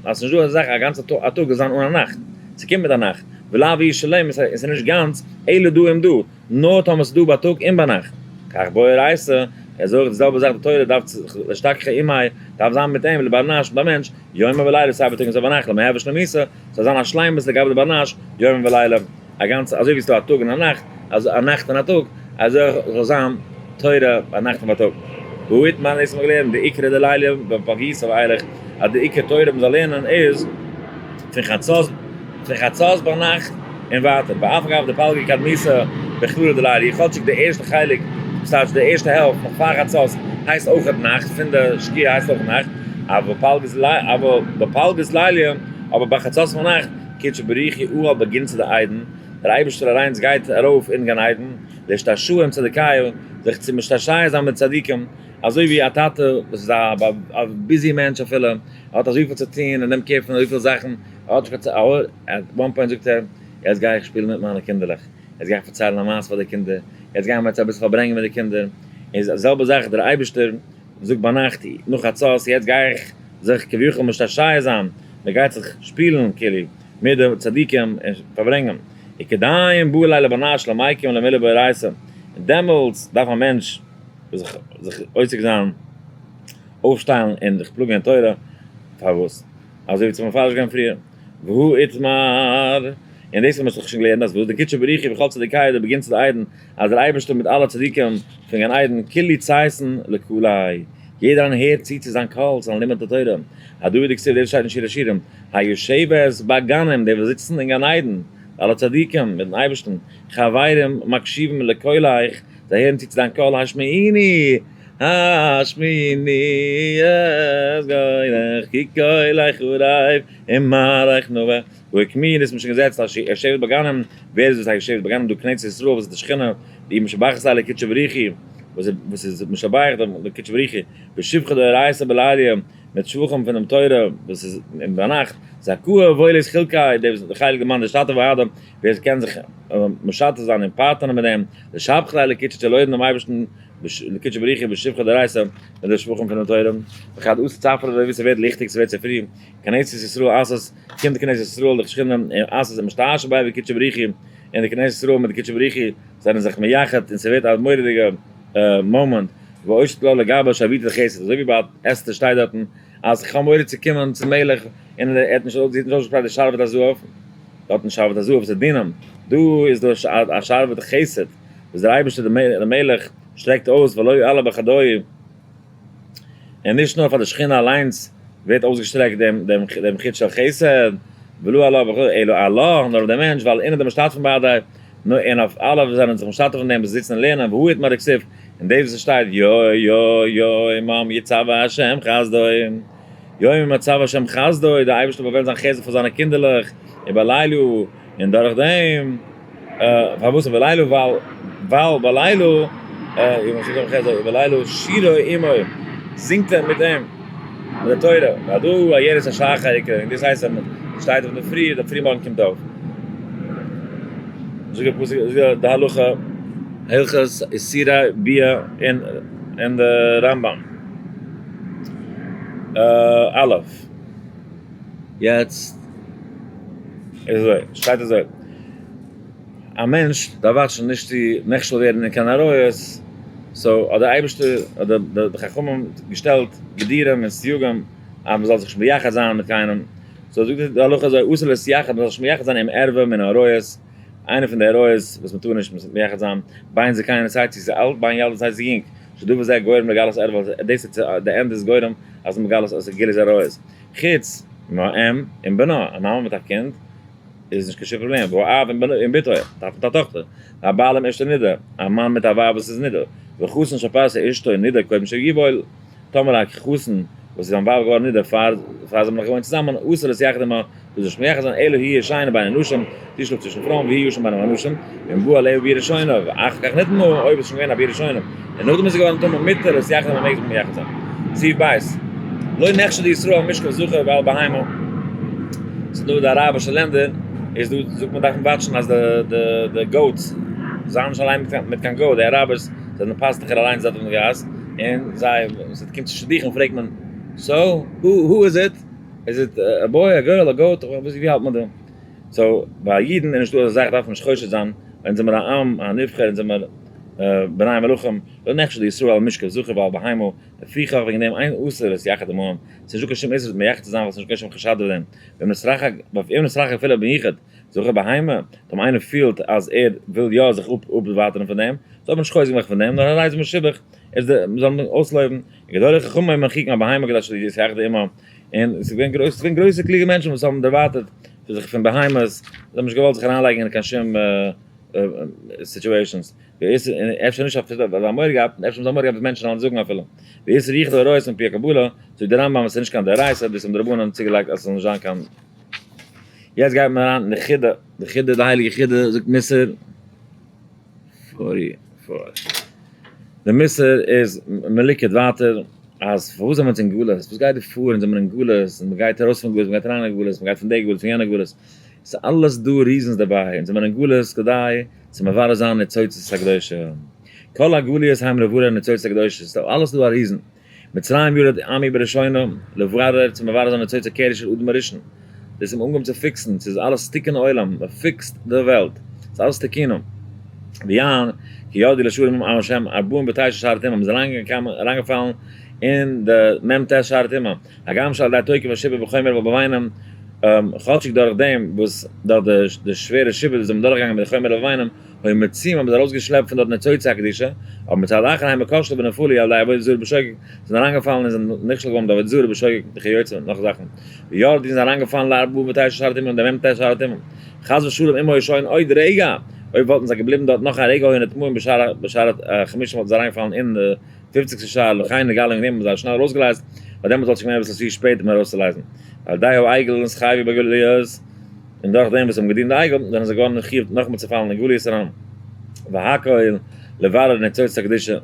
אז ס'איז נישט דא אזא זאך א גאנצע טאג זאל זיין אן א נאכט, ס'קומט מיט א נאכט. ולאו איהו שלם, עס איז נישט גאנץ, אלא דא עם דא, נאר טאמער ס'איז דא בייטאג און ביינאכט. כך באורייתא, איז אויך די זעלבע זאך די תורה דארף להשתכח עמיה, דארף זיין מיט אים, לבר נש, ביים מענטש, יומם ולילה סיי בייטאג און סיי ביינאכט, למהוי שלמותא, ס'זאל זיין א שלימות לגבי די בר נש, יומם ולילה, א גאנצע, אזוי ווי ס'איז דא א טאג און א נאכט, א נאכט און א טאג, אזוי אויך זאל זיין תורה ביינאכט און בייטאג. והא איתמר, דאס האבן מיר געלערנט, די עיקרא דליליא בפלגותא ואילך, אז די עיקר תורה מ'זאל לערנען איז פון חצות, פון חצות ביינאכט און ווייטער, ואף על גב דפלגא קדמיתא בכללא דליליא, כאטשיג די ערשטע חלק, ס'טייטש די ערשטע העלפט נאך פאר חצות, הייסט אויכעט נאכט, פון די שקיעה הייסט אויך נאכט, אבל בפלגות ליליא, אבער ביי חצות פון נאכט, קודשא בריך הוא אהל בגנצא דעדן, דער אייבערשטער אליינס גייט ארויף אין גן עדן, לאשתשועי עם צדיקייא, זיך צו משתשע זיין מיט צדיקים, אזוי ווי א טאטע וואס איז א busy מענטש אפילו, ער האט אזויפיל צו טון און נעמט care פון אזויפיל זאכן, ער האט נישט קיין צייט, at one point זאגט ער, יעצט גיי איך שפילן מיט מיינע קינדערלעך, יעצט גיי איך פארציילן א מעשה פאר די קינדער, יעצט גייען מיר יעצט אביסל פארברענגען מיט די קינדער, איז די זעלבע זאך דער אייבערשטער זאגט ביינאכט נאך חצות, יעצט גיי איך זיך כביכול משתשע זיין, מען גייט זיך שפילן כאילו מיט די צדיקים און פארברענגען, וכדין בעי ליה לבר נש למיקם ולמלי באורייתא, און דעמאלטס דארף א מענטש זיך זיך עוסק זיין, אויפשטיין און זיך פלאגן אין תורה, פארוואס? אזוי ווי צו מפרש געווען פריער, והא איתמר, און דאס האבן מיר דאך שוין געלערנט אז וואס דקודשא בריך הוא וכל צדיקיא דבגנצא דעדן, אז דער אייבערשטער מיט אלע צדיקים פון גן עדן כולהו צייתין לקליה, יעדער איינער הערט צו צו זיין קול, צו זיין לימוד התורה, הדא הוא דכתיב דאס שטייט אין שיר השירים, היושבת בגנים, די וואס זיצן אין גן עדן, אלע צדיקים מיטן אייבערשטן, חברים מקשיבים לקולך, זיי הערן צו צו דיין קול, השמיעיני, השמיעיני את קולך, כי קולך ערב ומראיך נאוה, ואוקמוה איז מען שוין געזעצט היושבת בגנים, ווער איז דאס היושבת בגנים דא כנסת ישראל וואס איז די שכינה, די משבחת ליה לקודשא בריך הוא, וואס איז משבח דעם קודשא בריך הוא, בשבחא דאורייתא בליליא, מיט שבחים פונעם תורה וואס איז אין ביינאכט, זכאה וואויל איז חולקיה, דער וואס איז חלק דמאן דאשתתף בהדה, ווער עס קען זיך משתף זיין און פארטנערן מיט דעם, לשבחא ליה לקודשא צו לויבן דעם אייבערשטן, לקודשא בריך הוא בשבחא דאורייתא, מיט די שבחים פונעם תורה, וכד אתי צפרא אזוי ווי ס'ווערט ליכטיג ס'ווערט צופרי, כנסת ישראל אתת, קומט די כנסת ישראל די שכינה און אתת ומשתעשע ביה בקודשא בריך הוא, און די כנסת ישראל מיט די קודשא בריך הוא זענען זיך מייחד און ס'ווערט א מורא'דיגע מאמענט, ואושט לה לגבה שרביטא דחסד, אזוי ווי ביי אסתר שטייט דארטן אז כ'האב מורא צו קומען צום מלך און ער האט נישט זי האט נישט אויסגעשפרייט די שרביט הזהב, דארטן שרביט הזהב איז דינים, דא איז דא א שרביט חסד וואס דער אייבערשטער דער מלך שטרעקט אויס ולא עלה בחדוי. און נישט נאר פאר די שכינה אליינס ווערט אויסגעשטרעקט דעם דעם דעם חוט של חסד, ולא עלה וכו', אלא עלה, נאר אויף דעם מענטש, ועל אינן דמשתתפין בהדיה, נו, און אויף אלע וואס זענען זיך משתתף אין דעם וואס זיצן און לערנען, והוא איתמר דכתיב, און דאס וואס עס שטייט, יו יו יומם יצוה ה' חסדו, יומם יצוה ה' חסדו, דער אייבערשטער באוועלט זיין חסד פאר זיינע קינדערלעך, ובלילה, און דורך דעם. פארוואס ובלילה ווייל ווייל בלילה ובלילה שירה עמו זינגט ער מיט אים מיט די תורה והדא איילת השחר יקרא און דאס הייסט אז מען שטייט אויף אינדערפרי די פרי מארגן קומט אויף זאגט דער פסוק זאגט די הלכה הלכות איסורי ביאה אין אין די רמב ם א' יעצט איז אזוי שטייט אזוי. א מענטש דארף וואטשן נישט צו נכשל ווערן אין קיין עריות, so האט דער אייבערשטער אדער די חכמים געשטעלט גדירים און סייגים אז מען זאל זיך נישט מייחד זיין מיט קיינעם, so זאגט די הלכה אזוי אסור להתייחד, מען זאל זיך נישט מייחד זיין עם ערווה מן העריות, איינע פון די עריות וואס מען טאר נישט מייחד זיין, בין זקנה סיי צו ס'איז אלט בין ילדה סיי צו יונג, שדבר זה גורם לגלות ערווה, דאס איז די ענדע איז גורם אז מגלות אז גילוי עריות, חוץ מאם עם בנה, א מאמע מיט א קינד. איז נישט קיין שום פראבלעם, והאב עם בתו, טאטע מיט א טאכטער, והבעל עם אשתו נידה, א מאן מיט א ווייב וואס איז נידה, וחתן שפרסה אשתו נידה קודם שיבעול, טאמער א חתן וואס איז זיין ווייב געווארן נידה פאר זיי האבן נאך געוואוינט צוזאמען, אסור להתייחד עמה, טאר זיך נישט מייחד זיין, אלא היא ישנה בין הנשים, זי שלאפט צווישן פרויען והוא ישן בין האנשים, ואם בא עליה ביאה ראשונה, ואחר כך נטמאה, אויב איז שוין געווען א ביאה ראשונה, און נאכדעם איז זי געווארן טמא, מותר להתייחד עמה מעג זיך מייחד זיין. סעיף ב', לא נחשדו ישראל על משכב זכר ועל בהמה, ס'איז דא די אראבישע לענדער איז דא זאגט מען דארף מען וואטשן אז די די די goats זיין נישט אליין מיט קיין goat, די אראבערס זענען פאסטוכער אליינס דארט אויפן גאס, און זיי ווען ס'קומט צו שידוכים פרעגט מען so who is it? Is it a boy a girl a goat? ווי האלט מען דא? So ביי אידן איז נישטא אזא זאך דארף מען נישט חושד זיין, אונז זעמיר א עם הנבחר אונז זעמיר בני מלכים, לא נחשדו ישראל על משכב זכר ועל בהמה, לפיכך וועגן דעם אין אסור להתייחד עמהם, ס'איז נישטא קיין שום איסור מייחד צו זיין ווייל ס'איז נישט קיין שום חשד אויף דעם, ואם נתרחק ואם נתרחק אפילו ביחוד זכר בהמה, טאמער איינער פילט אז ער וויל יא זיך אפווייטערן פון דעם, זאל מען נישט חוזק מאכן פון דעם, נאר הרי זה משובח, איז די, מ'זאל אים אויסלויבן, גדולי חכמים מרחיקים הבהמה כדי שלא יתייחדו עמם, און עס איז געווען גרויסע, עס איז געווען גרויסע קלוגע מענטשן וואס האבן דערווייטערט זיך פון בהמות, זיי האבן נישט געוואלט זיך אריינלייגן אין קיין שום situations, אפשר נישט אפילו ווייל זיי האבן מורא געהאט, אפשר האבן זיי מורא געהאט וואס מענטשן וועלן זאגן אפילו. ואיסור יחוד עריות מפי הקבלה, זאגט דער רמב ם עס איז נישט קיין דאורייתא, דאס האבן די רבנן צוגעלייגט אז עס זאל נישט זיין קיין. יעצט גייט מען אריין אין די חידה, די חידה, די הייליגע חידה זאגט מוסר 44. די מוסר איז מלוקד ווייטער אז פארוואס זעמער אונז אין גלות? וואס גייט דא פאר? אונז זעמער אין גלות און מען גייט ארויס פון גלות, מען גייט אריין אין גלות, מען גייט פון די גלות פון יענע גלות. ס'איז אלעס דא reasons דערביי. אונז זעמער אין גלות כדי צו מברר זיין ניצוצות הקדושה. כל הגליות הם לברר ניצוצות הקדושה. ס'איז אלעס דא א reason. מצרים ירד עמי בראשונה לברר צו מברר זיין ניצוצי קרי של אדם הראשון. דאס איז אנגעהויבן צו fix ן, ס'איז אלעס תיקון עולם, מען fix ט די וועלט, ס'איז אלעס תיקונים. ויען כי ירדו לשערים עם השם ארבעים ותשע שערי טומאה, מ'איז אריינגעפאלן אין די מ ט שערי טומאה, הגם שעל ידי תוקף השעבוד בחומר ובלבנים, כאטשיג דורך דעם וואס דורך די שווערע שעבוד וואס זיי האבן דורכגעגאנגען מיט די חומר ובלבנים, היו מוציאים האבן זיי ארויסגעשלעפט פון דארט ניצוצי הקדושה, אבער מצד אחר הם כשלו ונפלו על ידי עבודה זרה בשוגג, זיי זענען אריינגעפאלן און זענען נכשל געווארן מיט עבודה זרה בשוגג וכיוצא נאך זאכן. וירדו זענען אריינגעפאלן לארבעה ותשעה שערי טומאה אין די מ ט שערי טומאה. חס ושלום אם היו שוהין עוד רגע, אויב וואלטן זיי געבליבן דארט נאך א רגע היו נטמעים בשער החמישים וואלטן זיי אריינגעפאלן אין די פופציגסטע שער, לכן נגאלו וועגן דעם האבן זיי שנעל ארויסגעלייזט, ווייל דעמאלטס וואלט שוין געווען אביסל צו שפעט אים ארויסצולייזן. ועל ידי העגל נתחייבו בגליות, און דורך דעם וואס זיי האבן געדינט די עגל זענען זיי געווארן מחויב נאכאמאל צו פאלן אין גליות אריין. והכל לברר ניצוצות הקדושה.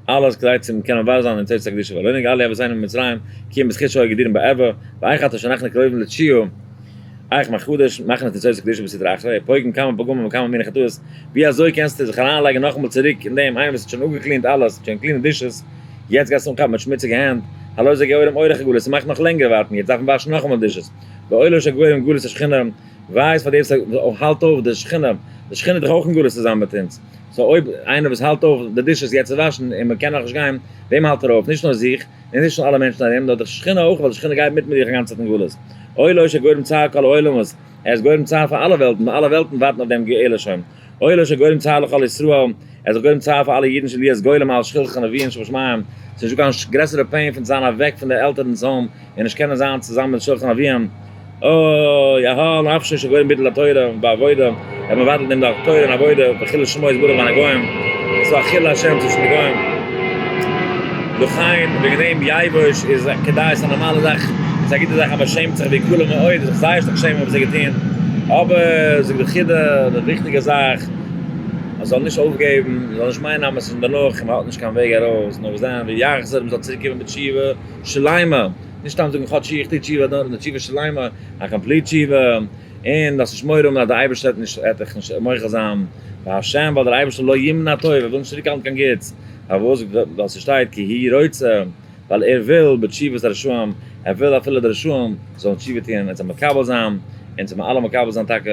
אלעס כדי צו קענען מברר זיין ניצוצות הקדושה ולא נגאלו אבותינו ממצרים כי אם בזכות שהיו גדורים בערווה ואיך עתה שאנחנו קרובים לתשועה איך מחדש מכניס ניצוצות הקדושה בסטרא אחרא פוגם כמה פגמים וכמה מיני חטאות ווי אזוי קענסטו זיך אריינלייגן נאכאמאל צוריק אין דעם איינער וואס האט שוין אפגע clean ט אלעס שוין clean dishes יעצט גייסטו אנכאפן מיט שמוציגע הענט הלא זה גורם אורך הגלות ס'מאכט נאך לענגער ווארטן יעצט דארף מען וואשן נאכאמאל dishes ואוי לו שגורם גלות השכינה וויי פאר דעם וואס האלט אויף די שכינה די שכינה איז דאך אויך אין גלות צוזאמען מיט אונז. so אויב איינער וואס האלט אויף די dishes יעצט צו וואשן און מען קען נאכנישט גיין, וועם האלט ער אויף? נישט נאר זיך, און נישט נאר אלע מענטשן ארום, נאר די שכינה אויך, ווייל די שכינה גייט מיט מיט דיך א גאנצע צייט אין גלות. אוי לו שגורם צער כל העולמות, ער איז גורם צער פאר אלע וועלטן, און אלע וועלטן ווארטן אויף דעם גאולה שוין. אוי לו שגורם צער לכל ישראל, ער איז דאך גורם צער פאר אלע אידן שלהיות גולם מעל שלחן אביהן שבשמים, ס'איז נישטא קיין גרעסערע pain פון זיין אוועק פון די עלטערנ'ס home און נישט קענען זיין צוזאמען מיט שלחן אביהם. אוי, אהא, נפשי שגורם ביטול התורה בעבודה, ער מבטל דעם דאך תורה און עבודה, וחילול שמו יתברך בין הגוים, עס איז א חילול השם צווישן די גוים. לכן, וועגן דעם ייבוש איז כדאי, עס איז א נארמאלע זאך, עס איז א גוטע זאך אז מען שעמט זיך ווי כולם מאוד, זיך זייער שטארק שעמען וואס זיי געטון, אבער זאגט די חידא, די וויכטיגע זאך, מען זאל נישט אויפגעבן, מען זאל נישט מיינען אז מען איז שוין דערנאך און מען האט נישט קיין וועג ארויס, נאר וואס דען, ויחזור, מען זאל צוריק קומען בתשובה שלימה. נישט סתם זאגן כאטש איך טו תשובה, נאר די תשובה שלימה, א complete תשובה, און דארפסט נישט מורא האבן אז דער אייבערשטער וועט נישט וועט דיך נישט מוחל זיין, והשם ווייל דער אייבערשטער לא ימנע טוב, ער וויל נישט צוריקהאלטן קיין גוטס, פארוואס? ווייל ס'שטייט כי הוא רוצה, ווייל ער וויל בתשובת הרשעים, ער וויל אפילו די רשעים זאלן תשובה טון און זיי מקבל זיין, אונז זאל מען אלע מקבל זיין טאקע,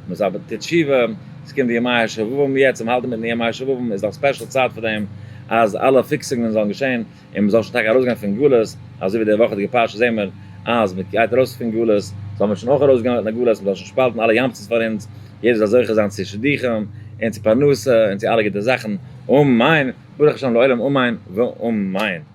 מען זאל טון תשובה, עס קומט די ימי השובבים יעצט, מען האלט אינמיטן די ימי השובבים, איז דאך special צייט פאר דעם אז אלע פיקסינגען זאלן געשען, און מען זאל שוין טאקע ארויסגיין פון גלות, אזוי ווי די וואכעדיגע פרשה זעהן מיר אז מען גייט ארויס פון גלות, זאל מען שוין אויך ארויסגיין מיטן גלות, מען זאל שוין שפאלטן אלע ים סופים פאר אונז, יעדער זאל זוכה זיין צו שידוכים, און צו פרנסה, און צו אלע גוטע זאכן, אמן, ברוך השם לעולם אמן ואמן.